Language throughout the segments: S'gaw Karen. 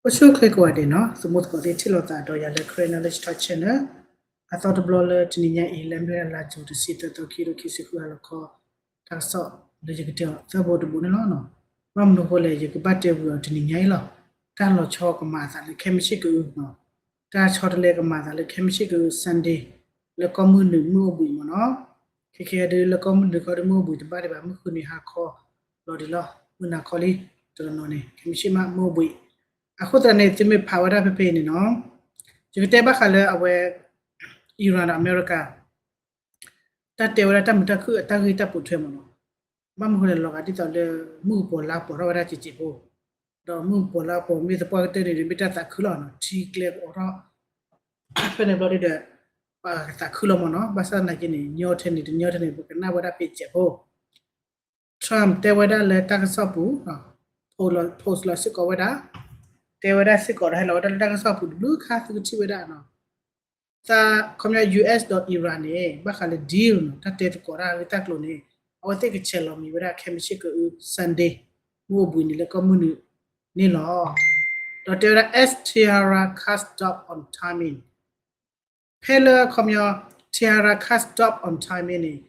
အိၣ်ဆူၣ်အိၣ်ချ့ကိးဂၤဒဲးနီၤ, သမူသကိးသ့ၣ်ထံၣ်လိာ်သးဒီးယၤလၢ Karen Knowledge Talk Channel အသီတဘျီလၢတနံၤညါအံၤ လၢအမ့ၢ်ဝဲဒၣ်လါယူၤတဆံသၢသီ ခံကထိခံဆံဃု ဟါလီၤခီ တၢ်ကစီၣ်လၢယကတဲအီၤသၢဘိတဘိန့ၣ်လီၤ. ဘၣ်မနုၤအဃိလဲၣ် ယကဘၣ်တဲဝံၤအီၤတနံၤညါအံၤလီၤ. တၢ်လီၤဆီကမၤအသးလၢခဲမုၢ်ဆ့ၣ်ကအု တၢ်ဆီတလဲကမၤအသးလၢခဲမုၢ်ဆ့ၣ်ကအု Sunday လၢကီၢ်မုၢ်နုာ်မုၢ်အိၣ်ဘှံးမ့ၢ်နီၤ. ခဲခဲဒုးလၢကီၢ်မုၢ်နုာ်ခီဒုးမုၢ်အိၣ်ဘှံးတဘၣ်ဒံးဘၣ် မုၢ်ဃုနံၤဟါခီလီၤဒံးလီၤ. မုၢ်နၤခီလံ တနီၤနီၤန့ၣ် ခဲမုၢ်ဆ့ၣ်မးမုၢ်အိၣ်ဘှံး. အဃိသတးန့ၣ် သုမ့ၢ်ဖးဝဲဒၣ်ဖဲဖဲအံၤန့ၣ်နီၤ, ယကတဲဘၣ်ဃးလၢအဝဲ Iran ဒီးအမဲရကၤ တၢ်တဲဝဲဒၣ်တၢ်မုာ်တၢ်ခုၣ်အတၢ်ဂ့ၢ်တၢ်ပိာ်ထွဲမ့ၢ်နီၤ. ဘၣ်မနုၤအဃိလဲၣ် လီၤဂာ်ဒ်သိးလၢ မုၢ်ကပီၤလါကပီၤထီၣ်ဝဲဒၣ်စဲးစဲးဖိ, ဒီးမုၢ်ကပီၤလါကပီၤမ့ၢ်သပှၢ်ကတၢၢ်န့ၣ်ဒီး မ့ၢ်တၢ်သးခုလီၤနီၤ, ထံကျဲကအိးထီၣ် ဖဲန့ၣ်ဘျီဒ်ဒီး ပှၤကသးခုလီၤမ့ၢ်နီၤ. ဘၣ်ဆၣ်သနာ်က့န့ၣ် ညီထဲန့ၣ် တညီထဲန့ၣ် ပကနၣ်ဝဲဒၣ်ဖဲစဲးဖိ Trump တဲဝဲဒၣ်လၢတၢ်ကစီၣ်ပူၤ post လီၤစ့ၢ်ကီးဝဲဒၣ်, တဲဝဲဒၣ်စ့ၢ်ကီးဒီး ဟဲလီၤဝဲဒၣ်လၢတၢ်ကစီၣ်ပူၤတဘျုးခါ သုကထံၣ်ဝဲဒၣ်နီၤ. သးခီပညီ US ဒီး Iran န့ၣ် ဘၣ်ဃးလၢ deal နီၤ, တၢ်တဲသကိးတၢ်ဂ့ၢ်တၢ်ကျိၤန့ၣ် အဝဲသ့ၣ်ကဆဲးလီၤမံၤဝဲဒၣ်ခဲမုၢ်ဆ့ၣ်ကအု Sunday မုၢ်အိၣ်ဘှံးနံၤလၢကီၢ်မုၢ်နုာ်န့ၣ်လီၤ. ဒီးတဲဝဲဒၣ် as Tehran cuts down on timing ဖဲလၢခီပညီ Tehran cuts down on timing န့ၣ်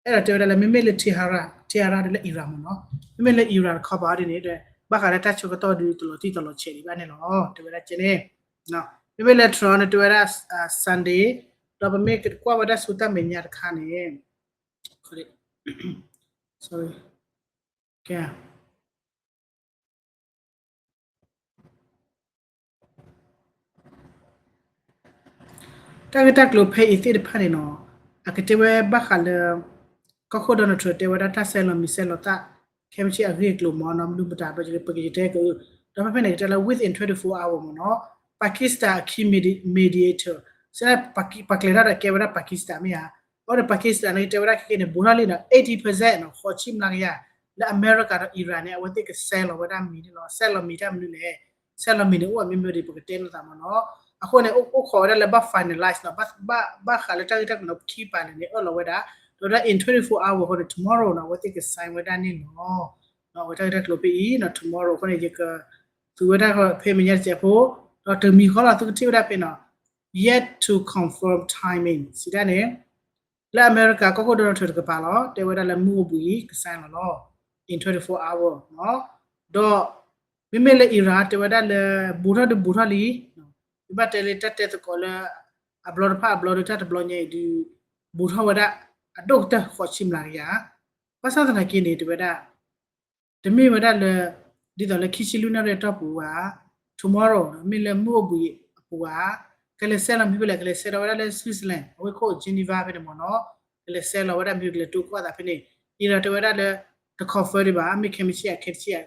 အဲၣ်ဒိးတဲဝဲဒၣ်လၢ မ့မ့ၢ်လၢ Tehran, Tehran ဒီးလၢ Iran မ့ၢ်နီၤ, မ့မ့ၢ်လၢ Iran တခီပၤဒ်န့ၣ်ဒီး ဘၣ်ဃးလၢတၢ်ဆၢကတီၢ်ဒုးတလီၤတံၢ်တလီၤဆဲးဒံးဘၣ်န့ၣ်လီၤ. တဲဝဲဒၣ်ကဲန့ၣ်, မ့မ့ၢ်လၢ Trump န့ၣ် တဲဝဲဒၣ် Sunday, ဒီးပမ့ၢ်ကွၢ်ဝဲဒၣ်ဆူတၢ်မဲာ်ညါတခါန့ၣ် တၢ်ဂ့ၢ်တၢ်ကျိၤဖဲအံၤသ့ၣ်တဖၣ်န့ၣ်နီၤ, အကတဲဝဲဘၣ်ဃးလၢ ကီၢ်ခိၣ် Donald Trump တဲဝဲဒၣ်တၢ်ဆဲးလီၤမံၤဆဲးလီၤသၣ် ခဲမုၢ်ဆ့ၣ်အဂ့ၢ်အကျိၤမ့ၢ်နီၤ, မနုၤမတၤဒီး ပကယတဲကအု, ဒီးဖဲဖဲန့ၣ် ကတဲလၢ within twenty-four hour မ့ၢ်နီၤ, Pakistan အ key mediator စ့ၢ် ပှၤကျဲၤတၢ်ဒီးကဲဝဲဒၣ် Pakistan မ့ၢ်ဧါ, အဝဲဒီး Pakistan န့ၣ် တဲဝဲဒၣ်ခဲကနံၣ်န့ၣ် ဘူးထီၣ်လံနီၤ eighty percent နီၤ ဃိးဆံမျးကယၤ, လၢအမဲရကၤဒီး Iran န့ၣ် အဝဲသ့ၣ်ကဆဲးလီၤဝဲဒၣ်မံၤန့ၣ်လီၤ. ဆဲးလီၤမံၤတၢ်မနုၤလဲၣ်, ဆဲးလီၤမံၤန့ၣ် အိၣ်အမ့ၢ်မ့ၢ်ဒီး ပကတဲလိာ်သးမ့ၢ်နီၤ. အဃိန့ၣ် အိၣ်ခိးဝဲဒၣ်လၢဘၣ် finalize နီၤ, ဘၣ်ဃးလၢတၢ်ဂ့ၢ်တၢ်ကျိၤန့ၣ် ခံပၤန့ၣ်န့ၣ် အၢၣ်လီၤဝဲဒၣ်, ဒီးဝဲဒၣ် in twenty-four hour အဃိန့ၣ် tomorrow နီၤ အဝဲသ့ၣ်က sign ဝဲဒၣ်န့ၣ်လီၤ. အဝဲတၢ်ဂ့ၢ်တၢ်ကျိၤဖဲအံၤနီၤ tomorrow အဃိန့ၣ် ယကသူဝဲဒၣ်ဖဲမဲာ်ညါတစဲးဖိ, ဒီးတမံၤဃီလီၤ သုကထံၣ်ဝဲဒၣ်ဖဲနီၤ yet to confirm timing စံးဒၣ်န့ၣ် လၢအမဲရကၤကီၢ်ခိၣ် Donald Trump တကပၤလီၤ တဲဝဲဒၣ်လၢမုၢ်အိၣ်ဘှံး က sign လီၤလီၤ in twenty-four hour နီၤ, ဒီး မ့မ့ၢ်လၢ Iran တဲဝဲဒၣ်လၢ ဘူးထီၣ်ဒုးဘူးထီၣ်လံ, မ့ၢ်ဘၣ်တဲလၢတၢ်တဲသကိးလၢ အဘျီတဖၣ်အဘျီဒီး တၢ်တဘျီညါအံၤဒုး ဘူးထီၣ်ဝဲဒၣ် အဒိၣ်ကတၢၢ်ဃိးဆံမျးကယၤ, ဘၣ်ဆၣ်သနာ်က့န့ၣ် တဲဝဲဒၣ် တမ့ၢ်ဝဲဒၣ်လၢ ဒ်သိးလၢခံဆံလွံၢ်နၣ်ရံၣ်အတီၢ်ပူၤဧါ, tomorrow မ့ၢ်လၢမုၢ်အိၣ်ဘှံးအပူၤဧါ, ကလဲၤဆဲးလီၤမံၤဖဲလဲၣ်, ကလဲၤဆဲးလီၤဝဲဒၣ်လၢ Switzerland အဝ့ၢ်ခိၣ် Geneva ဖဲန့ၣ်မ့ၢ်နီၤ, ကလဲၤဆဲးလီၤဝဲဒၣ်မံၤ ကလဲၤတိၢ်ကီၢ်သးဖဲန့ၣ်, Iran တဲဝဲဒၣ်လၢ တ confirm ဒံးဘၣ်, မ့ၢ်ခဲမုၢ်ဆ့ၣ်အခဲတဆ့ၣ်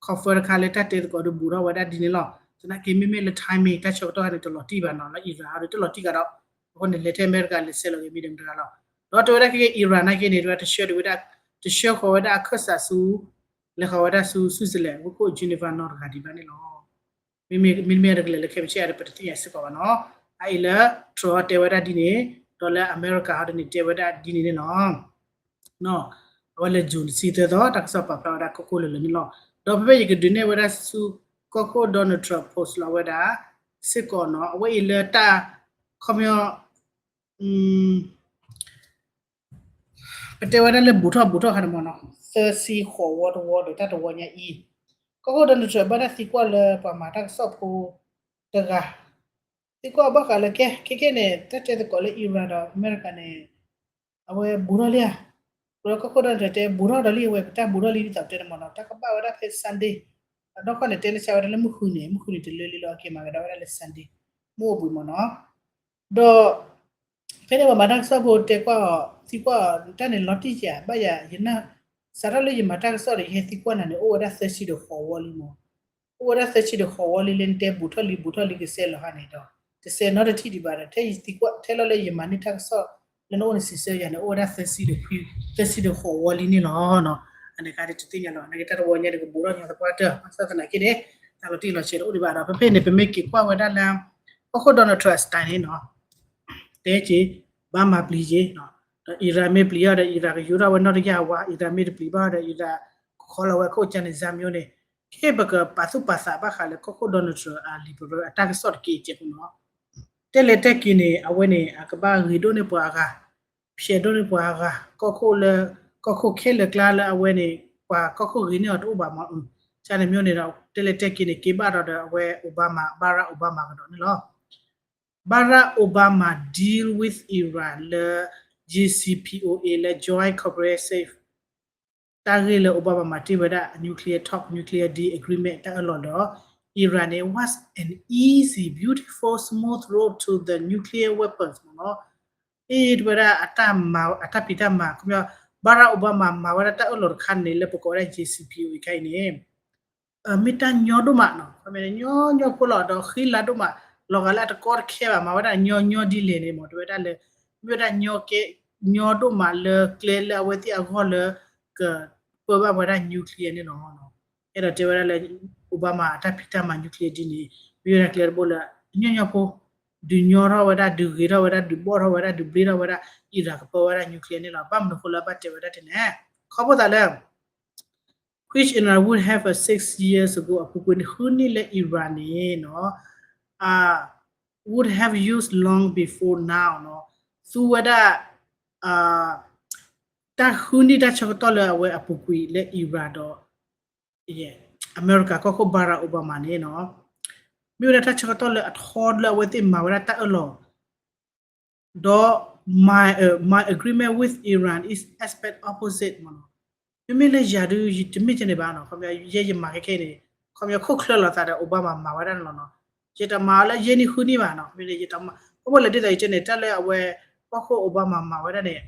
confirm တခါလၢတၢ်တဲသကိးဒီးဘူးထီၣ်ဝဲဒၣ်ဒ်န့ၣ်လီၤ. သနာ်က့မ့မ့ၢ်လၢ timing တၢ်ဆၢကတီၢ်န့ၣ် တလီၤတံၢ်ဘၣ်နီၤ, လၢ Iran အီၤဒီးတလီၤတံၢ်ကဒီး, အဃိန့ၣ် လဲၤထဲအမဲရကၤလဲၤဆဲးလီၤက့ၤမံၤဒီးမတၤတဂၤလီၤ. ဒီးတဲဝဲဒၣ်ခဲက့ၤ Iran နာ်က့န့ၣ် တဲဝဲဒၣ်တဆှၢဒံးဝဲဒၣ်, တဆှၢဃီၤဝဲဒၣ်အခၢၣ်စးဆူ လဲၤဃီၤဝဲဒၣ်ဆူ Switzerland အဝ့ၢ်ခိၣ် Geneva နီတဂၤဒံးဘၣ်န့ၣ်လီၤ. မ့မ့ၢ်, မ့မ့ၢ်တကလဲၤလၢခဲမုၢ်ဆ့ၣ်အံၤဒီး ပတသ့ၣ်ညါစ့ၢ်ကီးဘၣ်နီၤ. အအံၤလၢ Trump တဲဝဲဒၣ်ဒ်န့ၣ်, ဒီးလၢအမဲရကၤဟီဒ်န့ၣ် တဲဝဲဒၣ်ဒ်န့ၣ်န့ၣ်လီၤ. အဝဲလၢ June တဆံသၢသီ တၢ်ကစီၣ်ပာ်ဖျါဝဲဒၣ်ခိၣ်ခိၣ်လၢာ်လၢာ်န့ၣ်လီၤ. ဒီးဖဲဖဲယကဒုးနဲၣ်ဝဲဒၣ်ဆူ ကီၢ်ခိၣ် Donald Trump post လီၤဝဲဒၣ် စ့ၢ်ကီးနီၤ, အဝဲအံၤလၢတၢ် ခီပညီ ပတဲဝဲဒၣ်လၢဘူးထီၣ်ဘူးထီၣ်ခါန့ၣ်မ့ၢ်နီၤ, သၢဆံဃိးဝီတဝီဒီး တၢ်တဝီညါအံၤ, ကီၢ်ခိၣ် Donald Trump ဘၣ်တၢ်သံကွၢ်လၢပှၤမၤတၢ်ကစီၣ်ဖိတဂၤ, သံကွၢ်ဘၣ်ဃးလၢကဲ ခဲကဲန့ၣ် တၢ်တဲသကိးလၢ Iran ဒီးအမဲရကၤန့ၣ် အဝဲဘူးထီၣ်လံဧါ, ဒီးကီၢ်ခိၣ် Donald Trump တဲဘူးထီၣ်ဒီးလံ, အဝဲပတၢ်ဘူးထီၣ်လံဒ်သိးတဲန့ၣ်မ့ၢ်နီၤ, တၢ်ကဘၣ်ဝဲဒၣ်ဖဲ Sunday, ဒီးခီန့ၣ် တဲလၢဆါဝဲဒၣ်လၢမုၢ်ဃုနံၤ, မုၢ်ဃုနံၤတလၢလံလီၤ, အက့ၤမၤကဒါဝဲဒၣ်လၢ Sunday မုၢ်အိၣ်ဘှံးမ့ၢ်နီၤ. ဒီး ဖဲန့ၣ်ပှၤမၤတၢ်ကစီၣ်ဖိတဲကွၢ်အီၤ သံကွၢ်အီၤ တၢ်န့ၣ်လီၤတံၢ်ဧါ, ဘၣ်ယၤ ယနၢ် စးထီၣ်လၢယမၤတၢ်ကစီၣ်ဒီး ယဟဲသံကွၢ်နၤန့ၣ် အိၣ်ဝဲဒၣ်သၢဆံဒီးဃိးဝီလံမ့ၢ်, အိၣ်ဝဲဒၣ်သၢဆံဒီးဃိးဝီလံလၢနတဲဘူးထီၣ်လံ ဘူးထီၣ်လံကဆဲးလီၤဟါန့ၣ်ဒီး တဆဲးနီတထံၣ်ဒံးဘၣ်ဒီး ထဲယသံကွၢ် ထဲလီၤလၢယမၤန့ၢ်တၢ်ကစီၣ်လၢနအိၣ်န့ၣ် စံးဆၢယၤန့ၣ် အိၣ်ဝဲဒၣ်သၢဆံဒီးခွံ, သၢဆံဒီးဃိးဝီလံန့ၣ်လီၤ. အန့ၣ်ကါဒ်တသ့ၣ်ညါလီၤ, နာ်က့တၢ်တဝီညါဒီးကဘူးထီၣ်ညါသပှၢ်တၢၢ် ဘၣ်ဆၣ်သနာ်က့န့ၣ် တၢ်လီၤတံၢ်လီၤဆဲးတအိၣ်ဒံးဘၣ်ဒီး ဖဲဖဲန့ၣ် ပမ့ၢ်က့ၤကွၢ်ဝဲဒၣ်လၢ ကီၢ်ခိၣ် Donald Trump style န့ၣ်နီၤ, တဲက့ၤ ဘၣ်မၤပျံၤက့ၤ, ဒီး Iran မ့ၢ်ပျံၤအီၤဒီး Iran ကယူၤထီၣ်ဝဲနီၢ်တယၢ်ဝါ, Iran မ့ၢ်တပျံၤဘၣ်ဒီး Iran ကခီလီၤဝဲခိၣ်ကၢန့ၣ် ဇာမျိုးန့ၣ် ခဲအံၤပကပာ်သူၣ်ပာ်သးဘၣ်ဃးလၢကီၢ်ခိၣ် Donald Trump အလံာ်ပရၢအတၢ်ကစီၣ်တက့ၢ်အံၤပူၤနီၤ. တဲလဲၤတဲက့ၤန့ၣ် အဝဲန့ၣ် အကဘၣ်ဂ့ၤဒိၣ်န့ၢ်ပှၤအဂၤ, ဖျဲးဒိၣ်န့ၢ်ပှၤအဂၤ, ကီၢ်ခိၣ်လၢ ကီၢ်ခိၣ်ခဲလၢာ်ကျါလၢအဝဲန့ၣ် ပှၤကီၢ်ခိၣ်ဂ့ၤန့ၢ်အီၤတအိၣ်ဘၣ်မး. ကန့ၣ်မ့ၢ်န့ၣ်ဒီး တဲလဲၤတဲက့ၤန့ၣ် က့ၤဘၣ်ဒီးဒီးအဝဲ Obama, Barack Obama ကဒီးန့ၣ်လီၤ. Barack Obama deal with Iran လၢ J C P O A လၢ Joint Comprehensive တၢ်ဂ့ၢ်လၢ Obama မၤတ့ၢ်ဝဲဒၣ် nuclear talk, nuclear deal agreement တၢ်အၢၣ်လီၤဒီး Iran န့ၣ် was an easy, beautiful, smooth road to the nuclear weapons မ့ၢ်နီၤ. အ့ တဲဝဲဒၣ် အတၢ်ဖံးတၢ်မၤ ခီပညီ Barack Obama မၤဝဲဒၣ်တၢ်အၢၣ်လီၤတခါန့ၣ် လၢပကိးဝဲဒၣ် J C P O A ခါအံၤန့ၣ် မ့ၢ်တၢ်ညီဒိၣ်မးနီၤ, ညီညီဖိလီၤ ဒီးဃံလၤဒိၣ်မး, လီၤဂာ်လၢအတကီတခဲဘၣ်, မၤဝဲဒၣ်ညီညီဒ်လဲၣ်န့ၣ်မ့ၢ် တဲဝဲဒၣ်လၢ မ့ၢ်ဝဲဒၣ်ညီကဲ ညီဒိၣ်မးလၢကျဲလၢအဝဲသ့ၣ်အဂီၢ်လၢ ကပၢဘၣ်ဝဲဒၣ် nuclear န့ၣ်လီၤ. အဲၣ်ဒိးတဲဝဲဒၣ်လၢ Obama အတၢ်ဖံးတၢ်မၤ nuclear deal န့ၣ် မ့ၢ်ဝဲဒၣ်ကျဲတဘိလၢ ညီညီဖိ ဒုးညီထီၣ်ဝဲဒၣ် ဒုးဂ့ၤထီၣ်ဝဲဒၣ် ဒုးဘီၣ်ထီၣ်ဝဲဒၣ် ဒုးဘျ့ထီၣ်ဝဲဒၣ် Iran ကပၢဝဲဒၣ် nuclear န့ၣ်လီၤ. ဘၣ်မနုၤအဃိလၢအဘၣ်တဲဝဲဒၣ်ဒ်န့ၣ် ခီဖျိသးလၢ which Iran would have a six years ago အပူၤကွံာ်န့ၣ် ဃုနံၣ်လၢ Iran န့ၣ်နီၤ would have used long before now နီၤ သူဝဲဒၣ် တၢ်ဃုနံၣ်တၢ်ဆၢကတီၢ်လၢအဝဲအပူၤကွံာ်လၢ Iran ဒီး အမဲရကၤကီၢ်ခိၣ် Barack Obama န့ၣ်နီၤ မ့ၢ်ဝဲဒၣ်တၢ်ဆၢကတီၢ်လၢအထီလၢအဝဲသ့ၣ်မၤဝဲဒၣ်တၢ်အၢၣ်လီၤ ဒီး my, uh, my agreement with Iran is exact opposite မ့ၢ်နီၤ. မ့မ့ၢ်လၢယၤဒုး ယတမ့ၢ်ကဲန့ၣ်ဘၣ်နီၤ, ခီပညီ ယဲယမၤခဲခဲအံၤန့ၣ် ခီပညီခိၣ်ချၢလိာ်သးဒီး Obama မၤဝဲဒၣ်န့ၣ်လီၤနီၤ. ယတမၤလၢယဲနံၣ်ဃုနံၣ်ဘၣ်နီၤ, မ့ၢ်န့ၣ် ယတမၤ ခီဖျိလၢဒ်သိးယတဲန့ၣ် တၢ်လၢအဝဲ ကီၢ်ခိၣ် Obama မၤဝဲဒၣ်န့ၣ်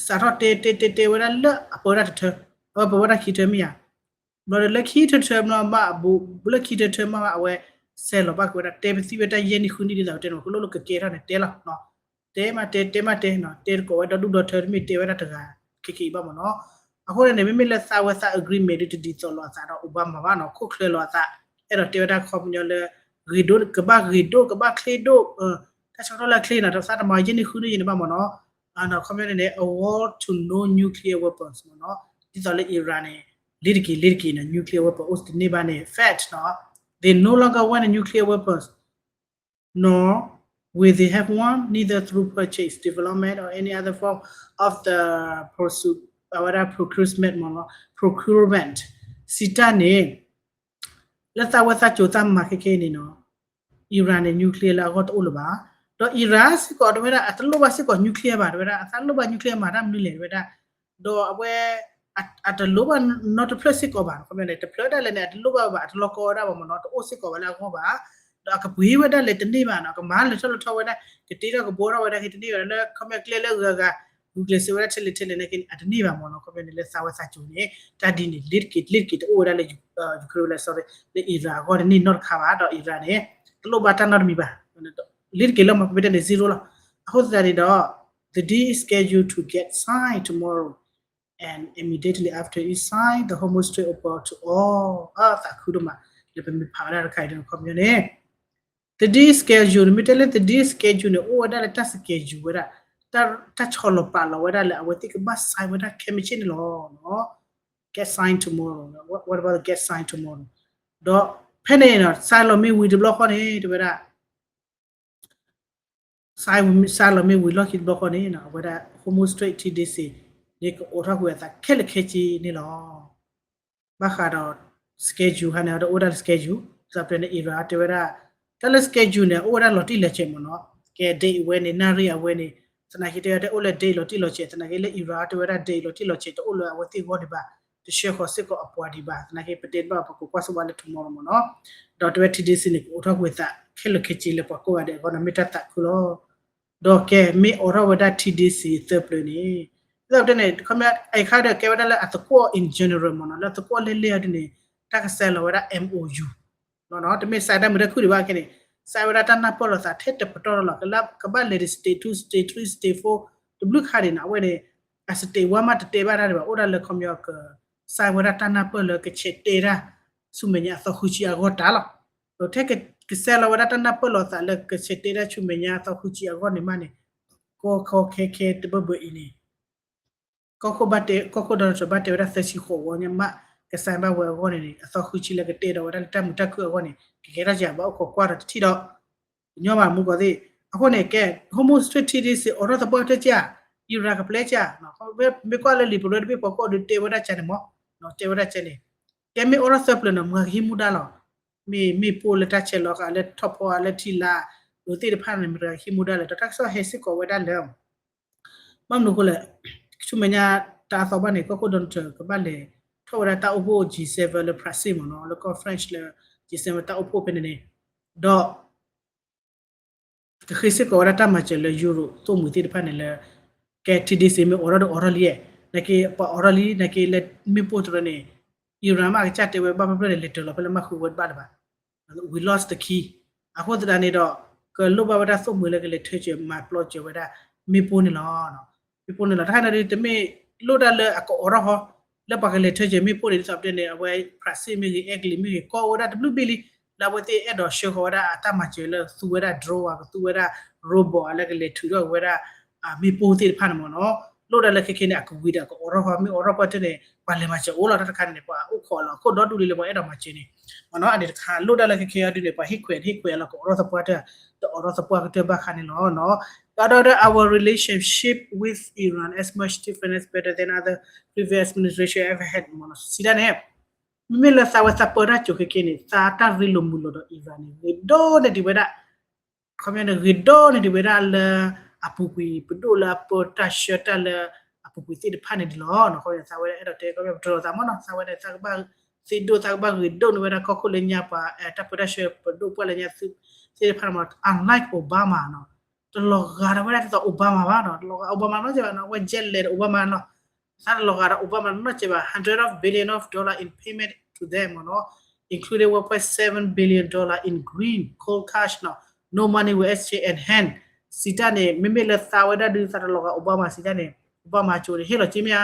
စးထီၣ်တဲတဲတဲတဲဝဲဒၣ်လၢအပၢဝဲဒၣ်တထၢ, အဝဲပၢဝဲဒၣ်ခံထၢမ့ၢ်ဧါ, ဘျီဒီးလၢခံထၢထၢမ့ၢ်ဘၣ် ဘူးလၢခံထၢထၢမ့ၢ်ဘၣ် အဝဲစဲးလီၤဘၣ်က့ၤဝဲဒၣ် တဲပသံဝဲတၢ်ယဲၢ်နံၣ်ဃုနံၣ်ဒ်သိးတဲန့ၣ် ကလိၣ်လၢကကဲထီၣ်န့ၣ် တဲလီၤ, တဲမးတဲ တဲမးတဲနီၤ, တဲတကိးဝဲဒီဒူၣ်ဒီထၢ တမ့ၢ်တဲဝဲဒၣ်တဂၤ ခဲခဲအံၤဘၣ်မ့ၢ်နီၤ. အဃိန့ၣ်န့ၣ် မ့မ့ၢ်လၢသးဝဲသး agreement ဒုးတဒ်သိးလိာ်အသးဒီး Obama ဘၣ်နီၤ, ခိၣ်ချၢလိာ်အသး, အဲၣ်ဒိးတဲဝဲဒၣ်ခီပညီလၢ ဂ့ၤဒိၣ် ကဘၣ်ဂ့ၤဒိၣ် ကဘၣ်ချ့ဒိၣ်, တၢ်ဆၢကတီၢ်လၢအချ့နီၤ, တသးတမၤယဲၢ်နံၣ်ဃုနံၣ်ယဲၢ်န့ၣ်ဘၣ်မ့ၢ်နီၤ, ခီပညီန့ၣ်န့ၣ် a war to no nuclear weapons မ့ၢ်နီၤ, ဒ်သိးလၢ Iran န့ၣ် လ့ၤတက့ၤ လ့ၤတက့ၤနီၤ nuclear weapon အိၣ်တန့ၢ်ဘၣ်န့ၣ် fact နီၤ, they no longer want a nuclear weapons nor will they have one neither through purchase, development or any other form of the pursuit, အဝဲဒၣ် procurement မ့ၢ်နီၤ, procurement စံးတၢ်န့ၣ် လၢသးဝဲသးကိၤသးမၤခဲခဲအံၤန့ၣ်နီၤ, Iran န့ၣ် nuclear လၢအဂီၢ်တအိၣ်လၢၤဘၣ်, ဒီး Iran စ့ၢ်ကီးတဲဝဲဒၣ် အတလိၣ်ဘၣ်စ့ၢ်ကီး nuclear ဘၣ် တဲဝဲဒၣ် အသးလိၣ်ဘၣ် nuclear မၤတၢ်မနုၤလဲၣ် တဲဝဲဒၣ်, ဒီးအဝဲ အတလိၣ်ဘၣ်နီတဖျၢၣ်စ့ၢ်ကီးဘၣ်, ခီပညီန့ၣ် တဖျၢၣ်ဒၣ်လဲာ်န့ၣ် အတလိၣ်ဘၣ်ဘၣ် အတလီၤကီဝဲဒၣ်ဘၣ်မ့ၢ်နီၤ, တအိၣ်စ့ၢ်ကီးဝဲလၢအဂီၢ်ဘၣ်, ဒီးအကပှ့ၤဝဲဒၣ်လဲာ်တန့ၢ်ဘၣ်နီၤ, ကမၤလၢာ်ထီၣ်လၢာ်ထီဝဲဒၣ် ကတ့ထီၣ်ကဘှီထီၣ်ဝဲဒၣ်ကတန့ၢ်ဘၣ် လၢခီပညီကျဲလၢအဂၤဂၤ ဂုာ်ကျဲးစၢးဝဲဒၣ်ထဲလဲၣ်ထဲလဲၣ်န့ၣ်က့ အတန့ၢ်ဘၣ်မ့ၢ်နီၤ, ခီပညီန့ၣ် လၢသးဝဲသးကိၤန့ၣ် တၢ်ဒ်န့ၣ် လ့ၤတက့ၤ လ့ၤတက့ၤတအိၣ်ဝဲဒၣ်လၢ Ukraine လၢ sorry လၢ Iran အဂီၢ်တန့ၢ်နီတခါဘၣ်, ဒီး Iran န့ၣ် တလိၣ်ဘၣ်တၢ်နီတမံၤဘၣ်, လ့ၤတက့ၤလီၤမ့ၢ် ပမ့ၢ်တဲန့ၣ် zero လီၤ, အဃိသတးန့ၣ်ဒီး the deal is scheduled to get signed tomorrow and immediately after is signed, the Hormuz Strait open to all, အသးခုဒိၣ်မး, လၢပမ့ၢ်ဖးဝဲဒၣ်တခါအံၤဒီး ခီပညီန့ၣ် the deal schedule န့ၣ် မ့ၢ်တဲလၢ the deal schedule န့ၣ် အိၣ်ဝဲဒၣ်လၢတၢ် schedule ဝဲဒၣ်, တၢ်ဆီၣ်လီၤပာ်လီၤဝဲဒၣ်လၢအဝဲသ့ၣ်ကဘၣ် sign ဝဲဒၣ်ခဲမုၢ်ဆ့ၣ်န့ၣ်လီၤ, get signed tomorrow, what about the get signed tomorrow, ဒီးဖဲန့ၣ်နီၤ sign လီၤမ့ၢ်ဝံၤတဘျီဃီန့ၣ် တဲဝဲဒၣ် sign လီၤမ့ၢ်ဝံၤလီၢ်ခံတဘျီဃီန့ၣ် အဝဲဒၣ် Hormuz Strait T D C န့ၣ် ကအိးထီၣ်ကွံာ်အသးခဲလၢာ်ခဲဆ့န့ၣ်လီၤ. ဘၣ်ဃးဒီး schedule ဟါန့ၣ် အတအိၣ်ဒၣ်လၢ schedule သးပှဲၤန့ၣ် Iran တဲဝဲဒၣ် တၢ်လၢ schedule န့ၣ် အိၣ်ဝဲဒၣ်လီၤတံၢ်လီၤဆဲးမ့ၢ်နီၤ, ကဲ date ဝဲန့ၣ် နၣ်ရံၣ်အဝဲန့ၣ် သနာ်က့တဲဝဲဒၣ်အိၣ်လၢ date လီၤတံၢ်လီၤဆဲး သနာ်က့လၢ Iran တဲဝဲဒၣ် date လီၤတံၢ်လီၤဆဲး တအိၣ်လၢအဝဲသ့ၣ်အဂီၢ်ဒံးဘၣ်, တဆှၢဃီၤစ့ၢ်ကီးအပှၤဒံးဘၣ်, သနာ်က့ပတဲတဘၣ် ပကကွၢ်စ့ၢ်ကီးလၢ tomorrow မ့ၢ်နီၤ, ဒီးတဲဝဲ T D C န့ၣ် ကအိးထီၣ်ကွံာ်အသးခဲလၢာ်ခဲဆ့လၢပှၤကိးဂၤဒဲးအဂီၢ်န့ၣ် မ့ၢ်တၢ်သးခုလီၤ. ဒီးကဲ မ့ၢ်အိးထီၣ်ဝဲဒၣ် T D C သၢပျၢၤန့ၣ် ဒ်သိးပတဲန့ၣ် ခီပညီ အခါဒီးကဲဝဲဒၣ်လၢအသကိး in general မ့ၢ်နီၤ, လၢသကိးလဲၢ်လဲၢ်အီၤဒ်န့ၣ် တၢ်ကစဲးလီၤဝဲဒၣ် M O U တမ့ၢ် sign တၢ်မုာ်တၢ်ခုၣ်ဒံးဘၣ်ခဲန့ၣ်, sign ဝဲဒၣ်တၢ်နၢ်ပၢၢ်လိာ်သးထဲတပတီၢ်လီၤ, ကဘၣ်လဲၤဒ် stage two, stage three, stage four တဘျုးခါဒံးနီၤ, အဝဲန့ၣ် အ stage one မးတတဲဘၣ်တၢ်ဒံးဘၣ်, အိၣ်ဒၣ်လၢခီပညီက sign ဝဲဒၣ်တၢ်နၢ်ပၢၢ်လၢကဆဲးတဲတၢ် ဆူမဲာ်ညါအသီဃုဆံအဂီၢ်တၢ်လီၤ. ထဲကကစဲးလီၤဝဲဒၣ်တၢ်နၢ်ပၢၢ်လိာ်သးလၢကဆဲးတဲတၢ်ဆူမဲာ်ညါအသီဃုဆံအဂီၢ်န့ၣ်မးန့ၣ်, ကီကီခဲခဲတဘၢၣ်ဘၢၣ်အံၤန့ၣ် ကီၢ်ခိၣ်ဘၣ်တဲ ကီၢ်ခိၣ် Donald Trump ဘၣ်တဲဝဲဒၣ်သၢဆံဃိးဝီညါမး, ကစၢ်ဘၣ်ဝဲအဂီၢ်န့ၣ်န့ၣ် အသီဃုဆံလၢကတဲဒီးဝဲဒၣ်လၢတၢ်မုာ်တၢ်ခုၣ်အဂီၢ်န့ၣ် ကကဲထီၣ်ကဘၣ်အိၣ်ခိးကွၢ်ဒီးတထံၣ်ဒီး ကညီဘၣ်မူကီၢ်သ့ၣ်. အဃိန့ၣ် ကဲ Hormuz Strait ထံဒ့စ့ အိးထီၣ်သပှၢ်ကတၢၢ်ကၠၢ်, Iran ကပျဲကၠၢ်, မ့ၢ်ကွၢ်လၢလံာ်ပရၢတဘ့ၣ်ဖီခိၣ်ဒုးတဲဝဲဒၣ်ကၠၢ်န့ၣ်မး, တဲဝဲဒၣ်ကၠၢ်န့ၣ်, ကဲမ့ၢ်အိးထီၣ်သၢပျၢၤန့ၣ် မၤကဟံးမူဒါလီၤ. မ့ၢ်မ့ၣ်ပိၢ်လၢတၢ်ဆဲးလီၤဃာ် လၢထီၣ်ဖီအါ လၢထံလာ် ဒိးသ့ၣ်တဖၣ်န့ၣ် မ့ၢ်တဂၤဟံးမူဒါလဲၣ် ဒီးတၢ်ကစီၣ်ဟဲစ့ၢ်ကီးဝဲဒၣ်လၢ ဘၣ်မနုၤအဃိလဲၣ်, ဆူမဲာ်ညါတၢ်အသီဘၣ်န့ၣ် ကီၢ်ခိၣ် Donald Trump ကဘၣ်လဲၤထီၣ်ဝဲဒၣ်တၢ်အိၣ်ဖှိၣ် G seven လၢ Brussels မ့ၢ်နီၤ, လၢကီၢ် French လၢ G seven တၢ်အိၣ်ဖှိၣ်ဖဲန့ၣ်န့ၣ်, ဒီး ကဃ့စ့ၢ်ကီးဝဲဒၣ်တၢ်မၤစၢၤလၢ Europe သိၣ်မှံၤသ့ၣ်တဖၣ်န့ၣ်လၢ ကဲထံဒ့စ့မ့ၢ်အိးထီၣ်ဒီးအိးထီၣ်လံ, နာ်က့ပှၤအိးထီၣ်လံ နာ်က့လၢမ့ၣ်ပိၢ်တရၢန့ၣ် Iran မ့ၢ်အကစၢ်တဲဝဲဘၣ်ဖျၢၣ်ဖျၢၣ်န့ၣ် လဲၤတၢၤလီၤဖဲလၢမၤဃုာ်ဝဲတဘၣ်လၢၤဘၣ်, we lost the key. အဃိသတးန့ၣ်ဒီး ကလိၣ်ဘၣ်ဝဲဒၣ်သိၣ်မှံၤလၢကလဲၤထၢစၢၤမၤပျီစၢၤဝဲဒၣ် မ့ၣ်ပိၢ်န့ၣ်လီၤ. မ့ၣ်ပိၢ်န့ၣ်လီၤ. တခါန့ၣ်ဒုး တမ့ၢ်လိၣ်ဒၣ်လၢအကအိးထီၣ်ဃီ လၢပှၤကလဲၤထၢစၢၤမ့ၣ်ပိၢ်န့ၣ် ဒ်သိးပတဲန့ၣ် အဝဲ Brussels မ့ၢ်ဂ့ၤ အဲကလံးမ့ၢ်ဂ့ၤ ကီဝဲဒၣ်တဘျုးဘ့ၣ်လံ, လၢအဝဲသ့ၣ်အဲၣ်ဒိးဆှၢဃီၤဝဲဒၣ်အတၢ်မၤစၢၤလၢသူဝဲဒၣ် drone ဧါ ကသူဝဲဒၣ် robot ဧါ လၢကလဲၤထုးထီၣ်ဝဲဒၣ် မ့ၣ်ပိၢ်သ့ၣ်တဖၣ်န့ၣ်မ့ၢ်နီၤ, လိၣ်ဒၣ်လၢခဲခဲန့ၣ် အကဝံၤဒီးကအိးထီၣ်ဃီ မ့ၢ်အိးထီၣ်ပှၢ်တၢၢ်န့ၣ် ပှၤလဲၤမၤစၢၤအိၣ်လီၤ တၢ်တခါန့ၣ် ပှၤအိၣ်ခိးလီၤ အခိၣ်ဒီဒူၣ်လံလၢပှၤအဲၣ်ဒိးမၤစၢၤန့ၣ် မ့ၢ်နီၤ, အန့ၣ်တခါ လိၣ်ဒၣ်လၢခဲခဲအံၤဒုးန့ၣ် ပှၤဟ့ၣ်ခွဲးဟ့ၣ်ခွဲးလီၤ ကအိးထီၣ်သပှၢ်တၢၢ် တအိးထီၣ်သပှၢ်ကတၢၢ်ဘၣ်ဃးန့ၣ်လီၤ. ဒီး our relationship with Iran is much different, is better than other previous administration ever had မ့ၢ်နီၤ, စံးတၢ်န့ၣ် မ့မ့ၢ်လၢသးဝဲသးပၢတၢ်ကိၤခဲခဲန့ၣ် သးတၢ်ရ့လိာ်မုာ်လိာ်ဒီး Iran န့ၣ် ဂ့ၤဒိၣ်န့ၢ်ဒံးဝဲဒၣ် ခီပညီန့ၣ် ဂ့ၤဒိၣ်န့ၢ်ဒံးဝဲဒၣ်လၢ အပူၤကွံာ်ပဒိၣ်လၢအပၢတၢ်ဆှၢတၢ်လၢ အပူၤကွံာ်သ့ၣ်တဖၣ်န့ၣ်ဒံးလီၤ. ခီပညီသးဝဲဒၣ်အဲၣ်ဒိးတဲ ခီပညီပတြၢၤသးမ့ၢ်နီၤ သးဝဲန့ၣ် သးကဘၣ်သ့ၣ်ဒိၣ် သးကဘၣ်ဂ့ၤဒိၣ်န့ၢ်ဝဲဒၣ်ကီၢ်ခိၣ်လၢညါပှၤ တၢ်ပၢတၢ်ဆှၢပဒိၣ်ပှၢ်လၢညါသ့ၣ်တဖၣ်န့ၣ်မ့ၢ်နီၤ unlike Obama နီၤ တလီၤဂာ်ဒီးဝဲဒၣ်ဒ်သိး Obama ဘၣ်နီၤ တလီၤဂာ် Obama နီတစဲးဘၣ်နီၤ အဝဲ jet လဲၤဒီး Obama နီၤ သးတလီၤဂာ်ဒီး Obama နီတစဲးဘၣ် hundred of billion of dollar in payment to them မ့ၢ်နီၤ including one point seven billion dollar in green cold cash နီၤ no money will exchange at hand စံးတၢ်န့ၣ် မ့မ့ၢ်လၢသးဝဲဒၣ်ဒုး သးတလီၤဂာ် Obama စံးတၢ်န့ၣ် Obama ကၠိန့ၣ် ဟ့ၣ်လီၤက့မ့ၢ်ဧါ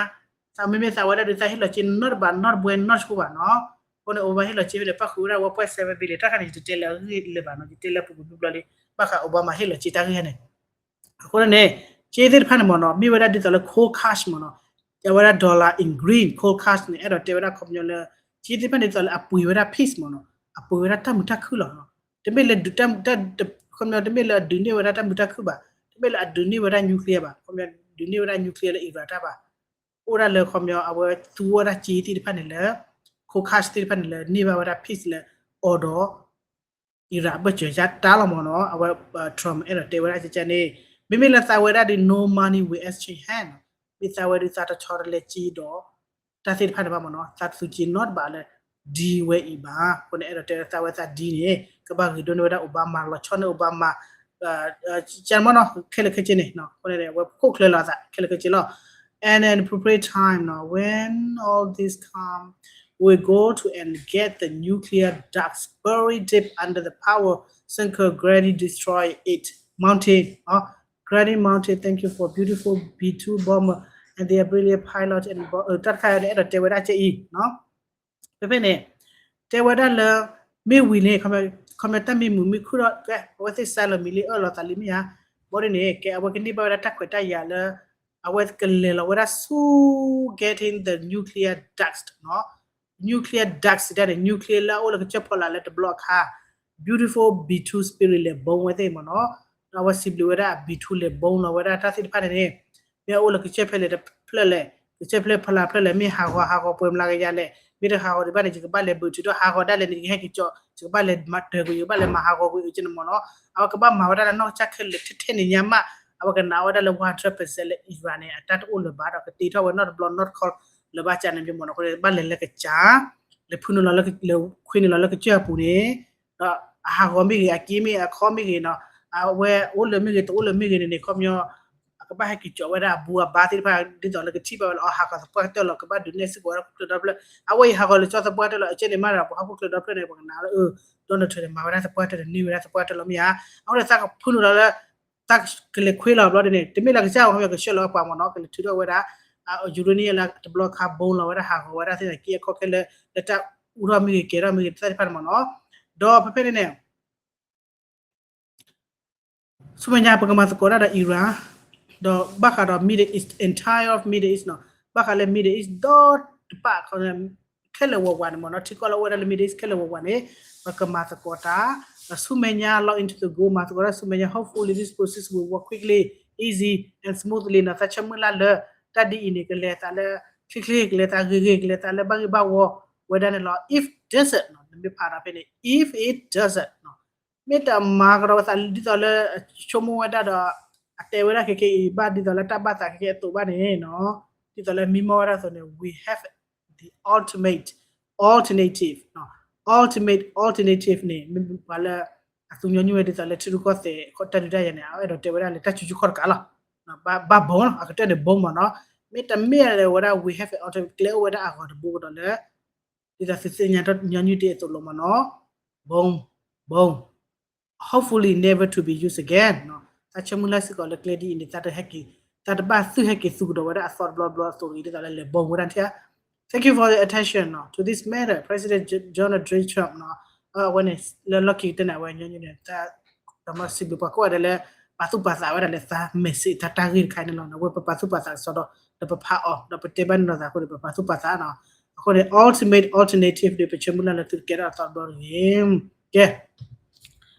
သးမ့မ့ၢ်သးဝဲဒၣ်ဒုး သးဟ့ၣ်လီၤက့နီတဘၣ် နီတဘှဲနီတဆှိဘၣ်နီၤ အဃိန့ၣ် Obama ဟ့ၣ်လီၤက့ဖဲန့ၣ် ပၣ်ဃုာ်ဝဲဒၣ် one point seven billion တၢ်ခါန့ၣ် ယတတဲလၢအဂ့ၢ်လၢၤဘၣ်နီၤ ယတဲလၢပူၤပူၤဘျီဘျီလံ ဘၣ်ဃး Obama ဟ့ၣ်လီၤက့တၢ်ဂ့ၢ်န့ၣ် အဃိန့ၣ် က့သ့ၣ်တဖၣ်န့ၣ်မ့ၢ်နီၤ မ့ၢ်ဝဲဒၣ်ဒ်သိးလၢ cold cash မ့ၢ်နီၤ အဝဲဒၣ် dollar in green cold cash န့ၣ် အဲၣ်ဒိးတဲဝဲဒၣ်ခီပညီလၢ က့သ့ၣ်တဖၣ်န့ၣ်ဒ်သိးလၢအပှ့ၤဝဲဒၣ် peace မ့ၢ်နီၤ အပှ့ၤဝဲဒၣ်တၢ်မုာ်တၢ်ခုၣ်လီၤ တမ့ၢ်လၢ ခီပညီတမ့ၢ်လၢအဒုးန့ၢ်ဝဲဒၣ်တၢ်မုာ်တၢ်ခုၣ်ဘၣ် တမ့ၢ်လၢအဒုးန့ၢ်ဝဲဒၣ် nuclear ဘၣ် ခီပညီဒုးန့ၢ်ဝဲဒၣ် nuclear လၢ Iran တၢ်ဘၣ် အိၣ်ဒၣ်လၢခီပညီ အဝဲသူဝဲဒၣ်က့သ့ၣ်တဖၣ်န့ၣ်လၢ cold cash သ့ၣ်တဖၣ်န့ၣ်လၢ န့ၢ်ဘၣ်ဝဲဒၣ် peace လၢ အီၤဒီး Iran အဘၢၣ်စၢၤယါတၢ်လီၤမ့ၢ်နီၤ အဝဲ Trump အဲၣ်ဒိးတဲဝဲဒၣ်ကကန့ၣ် မ့မ့ၢ်လၢသးဝဲဒၣ်ဒုး no money will exchange hand မ့ၢ်သးဝဲဒုးသးတဆီတလဲက့ဒီး တၢ်သ့ၣ်တဖၣ်န့ၣ်ဘၣ်မ့ၢ်နီၤ သးသူက့နီတဘၣ်လၢ deal ဝဲအံၤဘၣ် အဃိန့ၣ် အဲၣ်ဒိးတဲသးဝဲသး deal န့ၣ် ကဘၣ်ဂ့ၤဒိၣ်န့ၢ်ဝဲဒၣ် Obama လီၤဆီန့ၢ် Obama ကမ့ၢ်နီၤ ခဲလၢာ်ခဲဆ့န့ၣ် အဃိန့ၣ် အဝဲခိၣ်ချၢလီၤသးခဲလၢာ်ခဲဆ့လီၤ and an appropriate time နီၤ when all this come we go to and get the nuclear ducts buried deep under the power sinker Grady destroy it mountain နီၤ Grady Mountain thank you for beautiful B two bomber and the brilliant pilot and တၢ်တခါန့ၣ် အဲၣ်ဒိးတဲဝဲဒၣ်ကဲအံၤနီၤ ဖဲဖဲန့ၣ် တဲဝဲဒၣ်လၢ မ့ၢ်ဝံၤန့ၣ် ခီပညီတၢ်မ့ၢ်မုာ်မ့ၢ်ခုၣ်ထီၣ် ကဲ အဝဲသ့ၣ်စါလီၤမံၤလံ အၢၣ်လီၤသးလံမ့ၢ်ဧါ ဘီဒ်န့ၣ် ကဲအဝဲကန့ၢ်ဘၣ်ဝဲဒၣ်တၢ်ခွဲးတၢ်ယာ်လၢ အဝဲကလဲၤလီၤဝဲဒၣ်ဆူ getting the nuclear ducts နီၤ nuclear ducts စံးတၢ်န့ၣ် nuclear လၢအအိၣ်လၢကစၢၢ်ဖီလာ်လၢတဘျီအခါ beautiful B two spirit လဲၤဘီဝဲသ့ၣ်မ့ၢ်နီၤ ဒီးအဝဲစံးဘျုးဝဲဒၣ် B two လဲၤဘီလီၤဝဲဒၣ်တၢ်သ့ၣ်တဖၣ်န့ၣ်န့ၣ် မ့ၢ်အအိၣ်လၢကစၢၢ်ဖဲလဲၣ်တဖျၢၣ်လဲၣ် ကစၢၢ်ဖဲလဲၣ်ဖီလာ်ဖျၢၣ်လဲၣ် မ့ၢ်ဟးဂီၤဟးဂီၤပှဲၤမျးကယၤလဲၣ် မ့ၢ်တဟးဂီၤဒံးဘၣ်န့ၣ် ယကဘၣ်လဲၤဘုးထုးထီၣ်ဟးဂီၤဒၣ်လဲာ်န့ၣ် ယကဟဲက့ၤကၠီ ယကဘၣ်လဲၤမၤတၢၤကွံာ် ယကဘၣ်လဲၤမၤဟးဂီၤကွံာ်အကန့ၣ်မ့ၢ်နီၤ အဝဲကဘၣ်မၤဝဲဒၣ်လၢနီၢ်ကစၢ်ခဲလၢာ်ထဲထဲန့ၣ်ညါမး အဝဲကနာ်ဝဲဒၣ်လၢ one hundred percent လၢ Iran န့ၣ် အတၢ်တအိၣ်လၢၤဘၣ်ဒီးကတ့ထီၣ်ဝဲနီတဘျီ not call လၢၤဘၣ်ကန့ၣ်မ့ၢ်နီၤ အဃိန့ၣ် ဘၣ်လဲၤလၢကစၢ် လဲၤဖုနုာ်လီၤလၢ လဲၤခွံနုာ်လီၤလၢကစၢၢ်အပူၤန့ၣ် ဒီးအဟးဂီၤမ့ၢ်ဂ့ၤ အက့မ့ၢ်ဂ့ၤ အခီမ့ၢ်ဂ့ၤနီၤ အဝဲအိၣ်လၢမ့ၢ်ဂ့ၤ တအိၣ်လၢမ့ၢ်ဂ့ၤန့ၣ်န့ၣ် ခီပညီ အကဘၣ်ဟဲက့ၤကၠီဝဲဒၣ်အဘူအဘါသ့ၣ်တဖၣ် ဒ်သိးလၢကထံၣ်ဘၣ်ဝဲလၢအဟးဂီၤသပှၢ်ကတၢၢ်လီၤ ကဘၣ်ဒုးနဲၣ်စ့ၢ်ကီးဝဲဒၣ်ခိၣ်ချၢဒီဖျၢၣ် အဝဲအံၤဟးဂီၤလၢကၠီသပှၢ်ကတၢၢ်လီၤ အကဲန့ၣ်မးဒီး ပှၤဟီၣ်ခိၣ်ချၢဒီဖျၢၣ်န့ၣ် ပှၤကနာ်လၢ Donald Trump န့ၣ် မၤဝဲဒၣ်သပှၢ်ကတၢၢ်န့ၣ် န့ၢ်ဝဲဒၣ်သပှၢ်ကတၢၢ်လီၤမ့ၢ်ဧါ အဃိန့ၣ် သးကဖုနုာ်လီၤလၢ သးကလဲၤခွံလီၤဘျီဒ်န့ၣ် တမ့ၢ်လၢကစၢ်အီၤခီပညီကဆှၢလီၤပှၤမ့ၢ်နီၤ ကလဲၤထုးထီၣ်ဝဲဒၣ် uranium လၢတဘျီခါ bomb လီၤဝဲဒၣ်ဟးဂီၤဝဲဒၣ်သ့ၣ်က့အခီခဲလၢ လၢတၢ်အူထီၣ်မ့ၢ်ဂ့ၤ ကဲထီၣ်မ့ၢ်ဂ့ၤ တၢ်သ့ၣ်တဖၣ်န့ၣ်မ့ၢ်နီၤ ဒီးဖဲဖဲန့ၣ်န့ၣ် ဆူမဲာ်ညါပကမၤသကိးတၢ်ဒီး Iran ဒီးဘၣ်ဃးဒီး Middle East entire of Middle East နီၤ ဘၣ်ဃးလၢ Middle East ဒီတပၤ ခီ ခဲလၢာ်ဝဲဝဲန့ၣ်မ့ၢ်နီၤ ထံကီၢ်လၢအိၣ်ဝဲဒၣ်လၢ Middle East ခဲလၢာ်ဝဲဝဲန့ၣ် ပကမၤသကိးတၢ် ဒီးဆူမဲာ်ညါ လီၤ into the goal မၤသကိးတၢ်ဆူမဲာ်ညါ hopefully this process will work quickly, easy and smoothly နီၤ သးဆၢမုၢ်လၢ်လၢ တၢ်ဒ်အံၤန့ၣ် ကလဲၤသးလၢ ချ့ချ့ ကလဲၤသးဂ့ၤဂ့ၤ ကလဲၤသးလၢဘၣ်ဂ့ၢ်ဘၣ်ဝီ ဝဲဒၣ်န့ၣ်လီၤ if doesn't နီၤ နမ့ၢ်ဖးဒီးဖဲန့ၣ် if it doesn't နီၤ မ့ၢ်တမၤကဒီးဝဲသးဒ်သိးလၢ ဆိကမိၣ်ဝဲဒၣ်ဒီး အတဲဝဲဒၣ်ခဲကဲအံၤ ဘၣ်ဒ်သိးလၢတၢ်ဘၣ်သးခဲကဲအသိးဘၣ်န့ၣ်နီၤ ဒ်သိးလၢမံမီၢ်ဝဲဒၣ်အသိးန့ၣ် we have the ultimate alternative နီၤ ultimate alternative န့ၣ် မ့ၢ်ပှၤလၢ အသူညီနုၢ်ဝဲဒ်သိးလၢထံရူၢ်ကီၢ်သဲး တၢ်ဒုးတၢ်ယၤန့ၣ် အအဲၣ်ဒိးတဲဝဲဒၣ်လၢတၢ်စုဆူၣ်ခီၣ်တကးလီၤ ဘၣ်ဘၣ်ဘီလီၤ အကတၢၢ်န့ၣ် bomb မ့ၢ်နီၤ မ့ၢ်တမ့ၢ်လၢဝဲဒၣ် we have an ultimate ကျဲအိၣ်ဝဲဒၣ်အဂီၤတဘိကဒီးလၢ ဒ်သိးသုသ့ၣ်ညါညီနုၢ်တ့ၢ်အသိးလီၤမ့ၢ်နီၤ bomb bomb hopefully never to be used again နီၤ သးဆၢမုၢ်လၢ်စ့ၢ်ကီးလၢကျဲဒ်အံၤန့ၣ် သးတဟဲက့ၤ သးတဘၣ်သုဟဲက့ၤသူကဒီးဝဲဒၣ်အသီတဘျီဘျီအသိးတဂ့ၤ ဒ်သိးလၢလဲၤ bomb ဝဲဒၣ်ထံၣ် Thank you for your attention နီၤ to this matter President Donald J Trump နီၤ အဝဲန့ၣ် လၢလီၢ်ခံကတၢၢ်န့ၣ် အဝဲညီနုၢ်န့ၣ် တၢ်မၤစံးဘျုးပှၤကိးဂၤဒဲးလၢ ပာ်သူၣ်ပာ်သးဝဲဒၣ်လၢသး message တၢ်တၢ်ဂ့ၢ်တခါအံၤန့ၣ်လီၤ အဝဲပပာ်သူၣ်ပာ်သးကစီဒီး ဒီးပဖးအီၤ ဒီးပတဲဘၣ်န့ၣ်လီၤသးအဃိန့ၣ် ပပာ်သူၣ်ပာ်သးနီၤ အဃိန့ၣ် ultimate alternative ဒီး ပဆၢမုၢ်လၢ်လၢသုတကဲထီၣ်အသီတဘျီတဂ့ၤ ကဲ